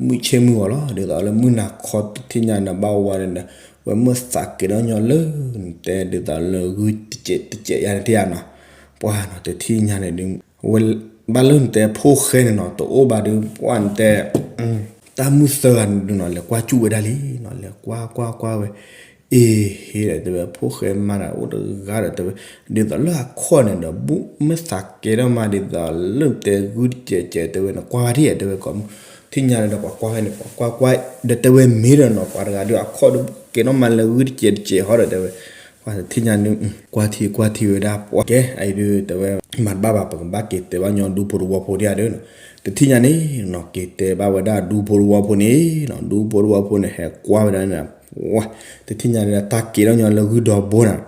မုၢ်ဆ့ၣ်မုၢ်ဂီၤလီၤ, ဒ်သိးလၢမုၢ်နၤခီတထံၣ်ညါန့ၣ် ဘၣ်ဝါန့ၣ်ဒီး ဝဲမ့ၢ်သးက့ၤဒီးညီလၢနတဲဒ်သိးလၢဂုၢ်တစဲးတစဲးယါန့ၣ်တယါနီၤ, ပှၢ်နီၤ တထံၣ်ညါန့ၣ်ဒုး ဝဲဘၣ်လၢနတဲဖိၣ်ဃဲန့ၣ်နီၤ တအိၣ်ဘၣ်ဒုး ပှၢ်နတဲ တၢ်မုၢ်သၢဂၤန့ၣ်ဒုးနီၤ လဲၤကွၢ်စူၣ်ဝဲဒၣ်လံနီၤ, လဲၤကွၢ်ကွၢ်ကွၢ်ဝဲ, အ့ဟ့ဒီးတဲဝဲ ဖိၣ်ဃဲမါန့ၣ်အိၣ်တဂၤဒီးတဲဝဲ, ဒ်သိးလၢအခီၣ်န့ၣ်ဒီး ဘူးမ့ၢ်သးကဲထီၣ်မးဒ်သိးလၢနတဲဂုၢ်တစဲးစဲးတဲဝဲန့ၣ် ကွၢ်ဝဲဒ်ဧါ တဲဝဲကိးမုၢ်, ထံၣ်ညါန့ၣ်ဒီးပှၤကွၢ်ဝဲန့ၣ် ပှၤကွၢ်ကွၢ်ဒီးတဲဝဲမ့ၢ်ဒီးနီၤ ပှၤတဂၤဒုးအခီၣ်ဒုးကဲထီၣ်မးလၢဂုၢ်တစဲးတစဲးဟီဒီးတဲဝဲ, ပှၢ်တထံၣ်ညါန့ၣ် ကွၢ်ထံကွၢ်ထံဝဲဒၣ်ပှၢ်ကဲ အအံၤဒုးတဲဝဲ မၤတဘၣ်ဘၣ် ပကဘၣ်က့ၤတဲဘၣ်ညီဒူဖိတဝီဖိဒ်ဧါဒီးနီၤ, တထံၣ်ညါန့ၣ်နီၤ က့ၤတဲဘၣ်ဝဲဒၣ်ဒူဖိတဝီဖိန့ၣ်နီၤ, ဒူဖိတဝီဖိန့ၣ် ဟဲကွၢ်ဝဲဒၣ်န့ၣ် ပှၢ် တထံၣ်ညါန့ၣ် တၢ်က့ၤထီၣ်ညီလၢဂုၢ်ဒီဘိန့ၣ်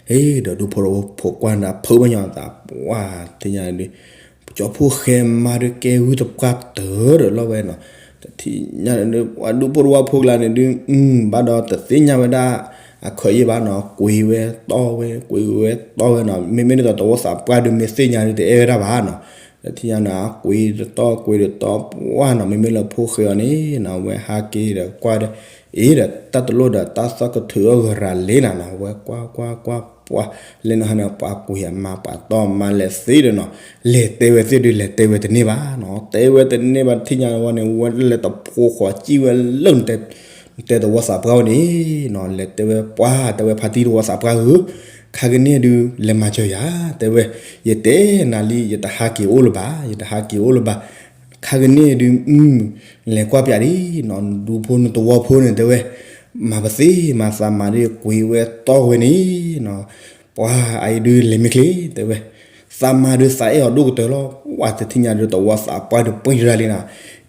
ဟ့ဒီးဒူဖိတဝီဖိကွၢ်န့ၣ် ဖုးဘၣ်ညီအသး ပှၢ်တထံၣ်ညါန့ၣ်ဒုး ကၠီဖိၣ်ဃဲမါဒုးကဲဂုၢ်တပှၢ်တၢၢ်ဒီးလီၤဝဲနီၤ, တထံၣ်ညါန့ၣ်ဒုး ပှၢ်ဒူဖိတဝီဖိကျါန့ၣ်ဒုး ဘၣ်ဒီးတသ့ၣ်ညါဝဲဒၣ် အခီၣ်ယံၢ်ဘၣ်နီၤ, ကွံာ်ဝဲတီၢ်ဝဲ ကွံာ်ဝဲတီၢ်ဝဲနီၤ, မ့မ့ၢ်ဒ်သိးတဝီသးပှၢ်ဒုးမ့ၢ်သ့ၣ်ညါဒုးတအဲၣ်ဝဲဒၣ်ဘၣ်နီၤ, တထံၣ်ညါန့ၣ် ကွံာ်တတီၢ်ကွံာ်တတီၢ်ပှၢ်နီၤ, မ့မ့ၢ်လၢဖိၣ်ဃဲအီၤန့ၣ်နီၤ ဝဲဟးက့ၤဒီးကွၢ်ဒီး အ့ဒီးတၢ်တလိၣ်ဒီးတၢ်သီၣ်ကထုးအီၣ်ဂရၤလ့နၤနီၤ, ဝဲကွၢ်ကွၢ်ကွၢ်ပှၢ် လဲၤနဟါန့ၣ် ပှၤကွံာ်အမါပှၤတီၢ်မါလဲၤသ့ဒီးနီၤ, လဲၤတဲဝဲသ့ၣ်ဒုး လဲၤတဲဝဲတန့ၢ်ဘၣ်နီၤ, တဲဝဲတန့ၢ်ဘၣ် တထံၣ်ညါဝဲန့ၣ် ဝဲလဲၤတဖိဃီၤစံၣ်ဝဲလၢ တဲတဝီသးပှၢ်ဝဲန့ၣ်နီၤ, လဲၤတဲဝဲပှၢ် တဲဝဲဖါတံၢ်တဝီသးပှၢ်ဧၢ, ခါကန့ၣ်ဒုး လဲၤမၤစၢၤယၤ တဲဝဲ, ယတဲနၤလံ ယတဟးက့ၤအိၣ်လၢၤဘၣ် ယတဟးက့ၤအိၣ်လၢၤဘၣ်, ခါကန့ၣ်ဒုး လဲၤကွၢ်ပၠးဒံးနီၤ, နဒူဖိနတဝီဖိန့ၣ် တဲဝဲ, မၤပသ့မၤသးမၤဒ်ကွံာ်ဝဲတီၢ်ဝဲန့ၣ်နီၤ, ပှၢ်အအံၤဒုးလဲၤမ့ၢ်ချ့ တဲဝဲ သးမါဒုးသးအဲၣ်အီၤဒိၣ်ကတၢၢ်လီၤ, ပှၢ်တထံၣ်ညါဒုးတဝီသးပှၢ်ဒုးပှံၤတရၢလံနီၤ,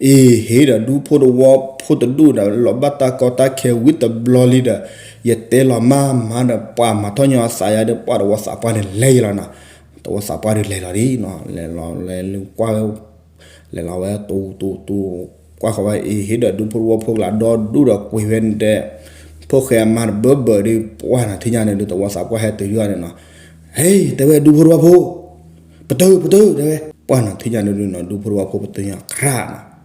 အ့ဟ့ဒီးဒူဖိတဝီဖိတဒူၣ်ဒီး လီၤဘၣ်တၢ်ကီတၢ်ခဲဝံတဘျီလံဒီး, ယတဲလီၤမါမၤဒီး ပှၢ်မၤထီၣ်ညီအသးယါဒီး ပှၢ်တဝီသးပှၢ်န့ၣ်လဲၤယလီၤနီၤ, တဝီသးပှၢ်ဒုးလဲၤလီၤဒံးနီၤ, လဲၤလီၤလဲၤလၢကွၢ်ဝဲ လဲၤလီၤဝဲတူတူတူ ကွၢ်ဃီၤဝဲအံၤ ဟ့ၣ်ဒီးဒူဖိတဝီဖိကျါဒီဒူၣ်ဒီးကွံာ်ဝဲန့ၣ်တဲ, ဖိၣ်ဃဲအမါတဘၢဘၢဒုး ပှၢ်နီၤ ထံၣ်ညါန့ၣ်ဒုး တဝီသးပှၢ်ဟဲတုၤဒံးအီၤန့ၣ်နီၤ, ဟ့ၣ် တဲဝဲဒူဖိတဝီဖိ, ပတုာ်ပတုာ် တဲဝဲ, ပှၢ်နီၤ ထံၣ်ညါန့ၣ်ဒုးနီၤ ဒူဖိတဝီဖိပတုာ်ညီကြၢးနီၤ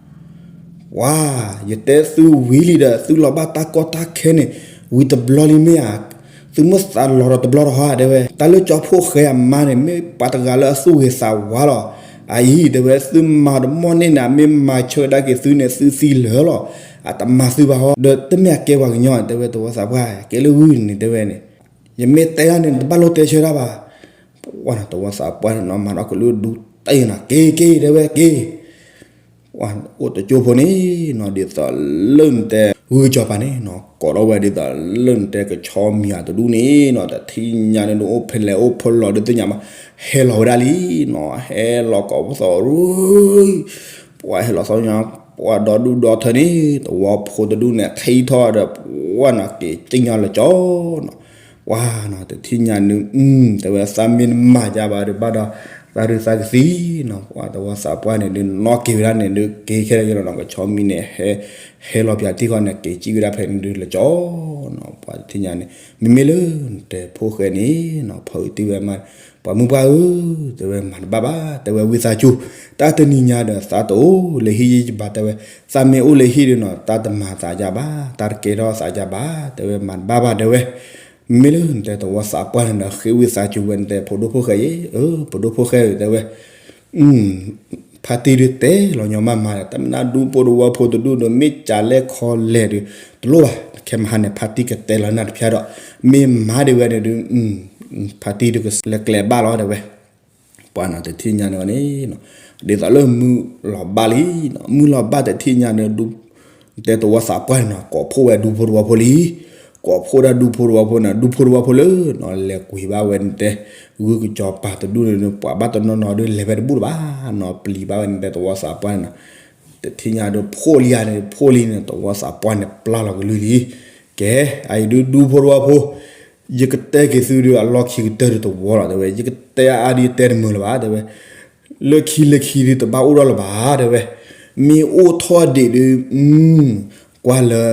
ပှၤ, ယတဲသုဝံၤလံဒီး သုလီၤဘၣ်တၢ်ကီတၢ်ခဲန့ၣ် ဝံၤတဘျီလံမ့ၢ်ဧါ, သုမ့ၢ်သးလီၤဒီးတဘျီတဟီဧါ တဲဝဲ, တၢ်လၢကၠီဖိၣ်ဃဲအမါန့ၣ် မ့ၢ်ပှၤတဂၤလၢအသူၣ်ဂ့ၤသးဝါလီၤ, အအံၤ တဲဝဲ သုမၤတမီၢ်န့ၢ်န့ၣ် မ့ၢ်မၤဆၢကဒါက့ၤသုန့ၣ် သုသံလၢာ်လီၤ, အတမၤသုဘၣ်ဟီ, ဒီးတမ့ၢ်အကဲပှၤကညီ တဲဝဲ တဝီသးပှၢ် ကဲလၢဝံၤန့ၣ် တဲဝဲန့ၣ်, ယမ့ၢ်တဲဒၣ်န့ၣ် တဘၣ်လိၣ်တဲဆၢတၢ်ဘၣ်, ပှၢ်နီၤ တဝီသးပှၢ်န့ၣ်နီၤ မၤထီၣ်ကလုၢ်ဒူတ့ၢ်နီၤ က့ၤက့ၤ တဲဝဲက့ၤ ပှၢ်အိၣ်တကၠိဖိန့ၣ်နီၤ ဒ်သိးလၢနတဲ ဂုၢ်ကစီၤပၤန့ၣ်နီၤ ကိးထီၣ်ဝဲဒ်သိးလၢနတဲကဆီမံၤအတဒူၣ်န့ၣ်နီၤ တထံၣ်ညါန့ၣ်ဒုး အိၣ်ဖဲလဲၣ်အိၣ်ဖဲလဲၣ်ဒုးသ့ၣ်ညါမး ဟဲလီၤဝဲဒၣ်လံနီၤ ဟဲလီၤကိးပသီရူၤ ပှၢ်ဟဲလီၤသီညါ ပှၢ်ဒီဒူၣ်ဒီထၢန့ၣ် တဝီဖိတဒူၣ်န့ၣ် ထံထီၣ်ဒီး ပှၢ်နီၤ က့ၤကၠံၣ်ညီလၢကၠီနီၤ ပှၢ်နီၤ တထံၣ်ညါန့ၣ် အု တဲဝဲ သးမ့ၢ်တမၤယါဘၣ်ဒုး ဘၣ်ဒီး သးဒုးသးကသံနီၤ ပှၢ်တဝီသးပှၢ်န့ၣ်ဒုး နီၣ်က့ၤဝဲဒၣ်န့ၣ်ဒုး က့ၤခဲလၢာ်ယလီၤနီၤ ကဆီမံၤန့ၣ် ဟဲလီၤပၠးတံၢ်ဃီန့ၣ် က့ၤကၠံၣ်ဝဲဒၣ်ဖဲန့ၣ်ဒုးလၢကၠီနီၤ ပှၢ်တထံၣ်ညါန့ၣ် မ့မ့ၢ်လၢ တဲဖိၣ်ဃဲန့ၣ်နီၤ ဖီအုးတံၢ်ဝဲမး ပှၤမုၢ်ပှၢ်ဧၢ တဲဝဲမၤတဘၣ်ဘၣ် တဲဝဲဝံသးစူၤ တၢ်တနံၤညါဒီး သးတအိၣ်လၢဟံၣ်ယဘၣ်တဲဝဲ သးမ့ၢ်အိၣ်လၢဟံၣ်ဒုးနီၤ တၢ်တမၤသးယါဘၣ် တၢ်တကဲထီၣ်သးယါဘၣ် တဲဝဲမၤတဘၣ်ဘၣ်တဲဝဲ မ့မ့ၢ်လၢနတဲတဝီသးပှၢ်န့ၣ်ဒီး ဃ့ဝံသးစူၤဝဲနတဲ ဖိဒိၣ်ဖိၣ်ဃဲအံၤ အၢ ဖိဒိၣ်ဖိၣ်ဃဲဧၢ တဲဝဲ ဖါတံၢ်ဒုးတဲလီၤညီမးမးဒီး တၢ်မနုၤဒူဖိတဝီဖိတဒူၣ်ဒီး မ့ၢ်ကလဲၣ်ခီလဲၣ်ဒုး တလိၣ်ဘၣ် ခဲမဟါန့ၣ် ဖါတံၢ်ကတဲလီၤနၤတဖျါဒီး မ့ၢ်မၤဒံးဝဲန့ၣ်ဒုး ဖါတံၢ်ဒုးကလဲၤကျဲဘၣ်လီၤတဲဝဲ ပှၢ်နီၤ တထံၣ်ညါန့ၣ်ဝဲန့ၣ် ဒ်သိးလၢမုၢ်လီၤဘၣ်လံနီၤ မုၢ်လီၤဘၣ်တထံၣ်ညါန့ၣ် တဲတဝီသးပှၢ်န့ၣ်နီၤ ကိးဖှိၣ်ဝဲဒူဖိတဝီဖိလံ ကိးဖှိၣ်ဒၣ်ဒူဖိတဝီဖိန့ၣ် ဒူဖိတဝီဖိလၢနီၤ လဲၤကွံာ်ဘၣ်ဝဲနတဲ ဂုၢ်ကစီၤပၤတဒူၣ်န့ၣ် ပှၤဘၣ်တနီၤနီၤဒုး လဲၤဝဲတဘူၣ်လၢၤဘၣ်နီၤ ပျံၤဘၣ်ဝဲနတဲတဝီသးပှၢ်န့ၣ်နီၤ တထံၣ်ညါဒုး ဖှိၣ်လံဧါန့ၣ် ဖှိၣ်လံန့ၣ် တဝီသးပှၢ်န့ၣ် ပျၢ်လီၤကလုၢ်လံ ကဲ, အအံၤဒုးဒူဖိတဝီဖိ, ယကတဲက့ၤသုဒုးအလီၢ်ခံကတၢၢ်ဒုးတဝီလီၤ တဲဝဲ, ယကတဲအါအါဒုးယတဲတမုာ်လၢၤဘၣ် တဲဝဲ, လၢခံလၢခံဒုးတဘၣ်အိၣ်ဒီးလၢၤဘၣ် တဲဝဲ, မ့ၢ်အိၣ်ထီၣ်ဒံးဒုး, ကွၢ်လၢ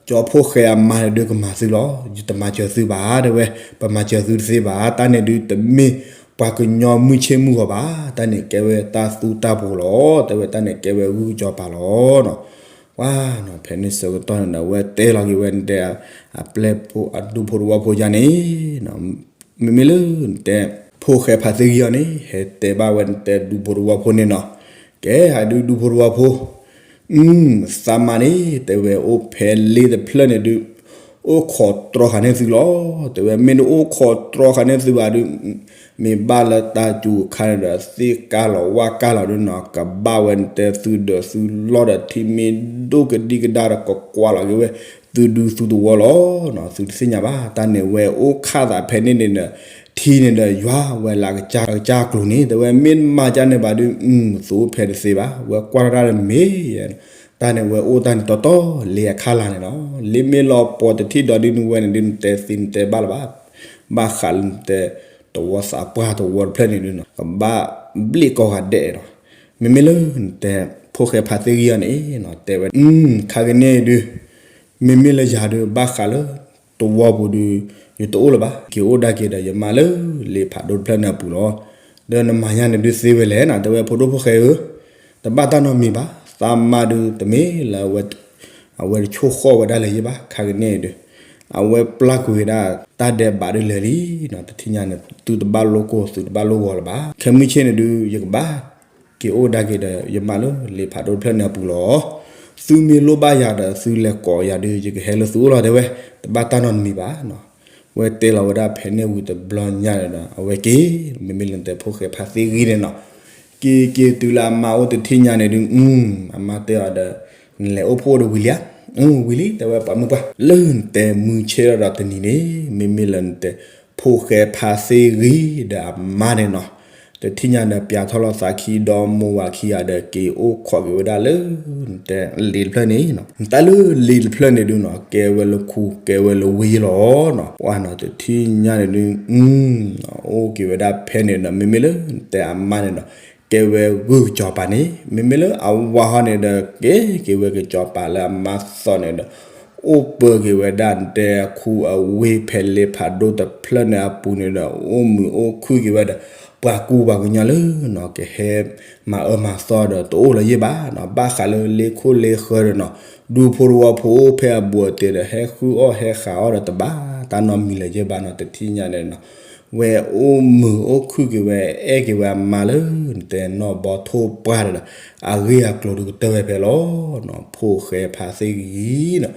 ကၠီဖိၣ်ဃဲအမါန့ၣ်ဒုးကမၤသုလီၤ, ယတမၤစၢၤသုဘၣ် တဲဝဲ, ပမၤစၢၤသုတသ့ဘၣ်, တၢ်န့ၣ်ဒုးတမ့ၢ်ပှၤကညီမုၢ်ဆ့ၣ်မုၢ်ဂီၤဘၣ်, တၢ်န့ၣ်ကဲဝဲတၢ်သူတၢ်ပှိၤလီၤ, တဲဝဲတၢ်န့ၣ်ကဲဝဲဂုၢ်ကစီၤပၤလီၤနီၤ. ဝါနီၤ ဖဲန့ၣ်ဆၢကတီၢ်န့ၣ်ဒီး အဝဲတဲလီၤက့ၤဝဲနတဲ အပျဲၢ်ဖိအဒူဖိတဝီဖိယါန့ၣ် မ့မ့ၢ်လၢနတဲ ဖိၣ်ဃဲဖါသ့ၣ်ဂံၢ်အီၤန့ၣ် ဟဲတဲဘၣ်ဝဲနတဲဒူဖိတဝီဖိန့ၣ်နီၤ. ကဲ ဟးဒုးဒူဖိတဝီဖိ, သးမါန့ၣ် တဲဝဲအိၣ်ဖဲလ့တဖျၢၣ်န့ၣ်ဒုး အိၣ်ခိးတြီဃာ်န့ၢ်သုလီၤ, တဲဝဲ မ့ၢ်တအိၣ်ခိးတြီဃာ်န့ၢ်သုဘၣ်ဒုး မ့ၢ်ဘၣ်လၢတၢ်စူၤအခါန့ၣ်ဒီး သ့ၣ်ကါလီၤဝၣ်ကါလီၤဒုးနီၤ, ကဘၣ်ဝဲနတဲသုဒီးသုလီၢ်ဒီးထံမ့ၢ်ဒိၣ်ကဒံကဒါဒီးကကွၢ်လီၤက့ၤဝဲ သုဒုးသုတဝီလီၤနီၤ, သုတသ့ၣ်ညါဘၣ်, တၢ်န့ၣ်ဝဲအိၣ်ခးသးဖဲန့ၣ်န့ၣ်ဒီး ထံန့ၣ်ဒီးယွၤဝဲလၢအကစၢ်ကစၢ်ကျိၤန့ၣ် တဲဝဲမ့ၢ်မၤကၢ်န့ၣ်ဘၣ်ဒုး သုအိၣ်ဖဲတသ့ဘၣ်, ဝဲကွၢ်တၢ်တမ့ၢ် တၢ်န့ၣ်ဝဲအိၣ်တၢ်န့ၣ်တီတီ လ့အခါလၢ်န့ၣ်နီၤ, လ့မ့ၢ်လီၤပှီၤတထံၣ်ဒီးဒုးနဝဲန့ၣ်ဒုးနတဲသ့နတဲဘၣ်လၢၤဘၣ်, ဘၣ်ဃးလၢနတဲ တဝီသးပှၢ်တဝီတဖျၢၣ်န့ၣ်ဒုးနီၤ ကဘၣ်ဘျ့ၣ်ကိးဂၤဒဲးနီၤ, မ့မ့ၢ်လၢနတဲ ဖိၣ်ဃဲဖါသ့ၣ်ဂံၢ်အီၤန့ၣ်နီၤ တဲဝဲ ခါကန့ၣ်ဒုး မ့မ့ၢ်လၢယၤဒုး ဘၣ်ဃးလၢ တဝီပူၤဒုး ယတအိၣ်လၢၤဘၣ်, က့ၤအိၣ်ဒၣ်က့ၤဒီးယမါလၢ လ့ဖးဒိၣ်တဖျၢၣ်န့ၣ်အပူၤလီၤ, ဒီးနမၤညါန့ၣ်ဒုးသ့ဝဲလဲၣ်နီၤ, တဲဝဲဖိဒိၣ်ဖိၣ်ဃဲဧၢ, တဘၣ်တၢ်နီတမံၤဘၣ်, သးမါဒုးတမ့ၢ်လၢ အဝဲတဆိၣ်ဃီၣ်ဝဲဒၣ်လၢၤယဲဘၣ်, ခါကန့ၣ်ဒုး အဝဲပျၢ်ကွံာ်ဝဲဒၣ် တၢ်ဒဲးဘးဒုးလၢာ်လံနီၤ, တထံၣ်ညါန့ၣ် သုတဘၣ်လိၣ်ကိၢ် သုတဘၣ်လိၣ်ဂီၤလၢၤဘၣ်, ခဲမုၢ်ဆ့ၣ်န့ၣ်ဒုး ယကဘၣ် က့ၤအိၣ်ဒၣ်က့ၤဒီးယမါလၢ လ့ဖးဒိၣ်တဖျၢၣ်န့ၣ်အပူၤလီၤ, သုမ့ၢ်လိၣ်ဘၣ်ယၤဒီး သုလဲၤကိးယၤဒုး ယကဟဲလၢသုအိၣ်လီၤ တဲဝဲ, တဘၣ်တၢ်နီတမံၤဘၣ်နီၤ, ဝဲတဲလီၤဝဲဒၣ်ဖဲန့ၣ်ဝံၤတဘျီညါန့ၣ်ဒီး အဝဲက့ၤ မ့မ့ၢ်လၢနတဲဖိၣ်ဃဲဖါသ့ၣ်ဂံၢ်န့ၣ်နီၤ, က့ၤက့ၤတုၤလၢအမါအိၣ်တထံၣ်ညါန့ၣ်ဒုး အမါတဲအီၤဒီး နလဲၤအိၣ်ဖှိၣ်အိၣ်ဒီးဝံၤလံဧါ, ဝံၤလံ တဲဝဲပှၤမုၢ်ပှၢ် လၢနတဲမုၢ်ဆ့ၣ်ထီၣ်ဒီးတနံၤန့ၣ် မ့မ့ၢ်လၢနတဲ ဖိၣ်ဃဲဖါသ့ၣ်ဂံၢ်ဒီးအမါန့ၣ်နီၤ, တထံၣ်ညါဒီးပၠးထီၣ်လီၤသးခံဒီးမိၢ်ဝၤခံဂၤဒီးက့ၤအိၣ်ခိးက့ၤဝဲဒၣ်လၢ နတဲလ့တဖျၢၣ်န့ၣ်နီၤ, နတၢ်လၢလ့တဖျၢၣ်န့ၣ်ဒုးနီၤ ကဲဝဲလၢခူ ကဲဝဲလၢဝ့ၢ်လီၤနီၤ, ပှၤနီၤ တထံၣ်ညါန့ၣ်ဒုး အိၣ်က့ၤဝဲဒၣ်ဖဲန့ၣ်ဒီး မ့မ့ၢ်လၢနတဲအမါန့ၣ်ဒီး ကဲဝဲဂုၢ်ကစီၤပၤန့ၣ် မ့မ့ၢ်လၢအဝၤဟီန့ၣ်ဒီး ကဲက့ၤဝဲကစီၤပၤလၢအမါသိးန့ၣ်ဒီး အိၣ်ပၢက့ၤဝဲဒၣ်နတဲအခူအဝ့ၢ်ဖဲလ့ဖးဒိၣ်တဖျၢၣ်န့ၣ်အပူၤန့ၣ်ဒီး အိၣ်မုာ်အိၣ်ခုၣ်က့ၤဝဲဒီး ပှၤကူပှၤကညီလၢနီၤ ကဟဲမၤအၢမၤသီဒီးတအိၣ်လၢၤယဲၢ်ဘၣ်နီၤ, ဘၣ်ဃးလၢလ့ခိၣ်လ့ဃၢၤဒီးနီၤ ဒူဖိတဝီဖိအိၣ်ဖဲအဘူးအတံၢ်ဒီး ဟဲဃုအီၣ်ဟဲဃုအီၣ်ဒီးတဘၣ်တၢ်နီတမံၤလၢၤယဲၢ်ဘၣ်နီၤ, တထံၣ်ညါန့ၣ်နီၤ ဝဲအိၣ်မုာ်အိၣ်ခုၣ်က့ၤဝဲ အဲၣ်က့ၤဝဲအမါလၢ နတဲနီၢ်ဘီထိၣ်ပှၢ်ဒီး အဂ့ၢ်အကျိၤဒုးကတၢၢ်ဝဲဖဲလီၤနီၤ, ဖိၣ်ဃဲဖါသ့ၣ်ဂံၢ်နီၤ,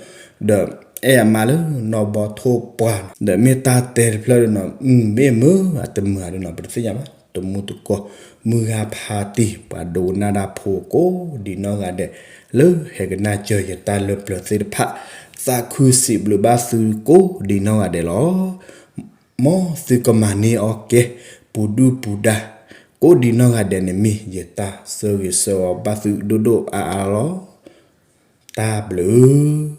ဒီးအဲၣ်အမါလၢနီၢ်ဘီထိၣ်ပှၢ်နီၤ, ဒီးမ့ၢ်တၢ်တဲတဖျၢၣ်ဒီးနီၤ မ့ၢ်မုာ်အတမုာ်ဧါဒီးနီၤ ပတသ့ၣ်ညါဘၣ်, တမူတကိး မုၢ်ဂၤဖးတံၢ် ပှၤဒိကနၣ်တၢ်ဖိကိးဒံးနီၢ်ဂၤဒဲး လၢဟဲကနၣ်စၢၤယတၢ်လၢပျၢၤသ့ၣ်တဖၣ် သးခုစံးဘျုးဘၣ်သုကိးဒံးနီၢ်ဂၤဒဲးလီၤ. မ်သုကမၤန့ၢ်အီၣ်ကဲ ပူၤဒုၣ်ပူၤဒါ ကိးဒံးနီၢ်ဂၤဒဲးန့ၣ် မ့ၢ်ယတၢ်ဆၢဂ့ၤဆၢဝါဘၣ်သုဒိၣ်ဒိၣ်အါအါလီၤ. တၢ်ဘျုး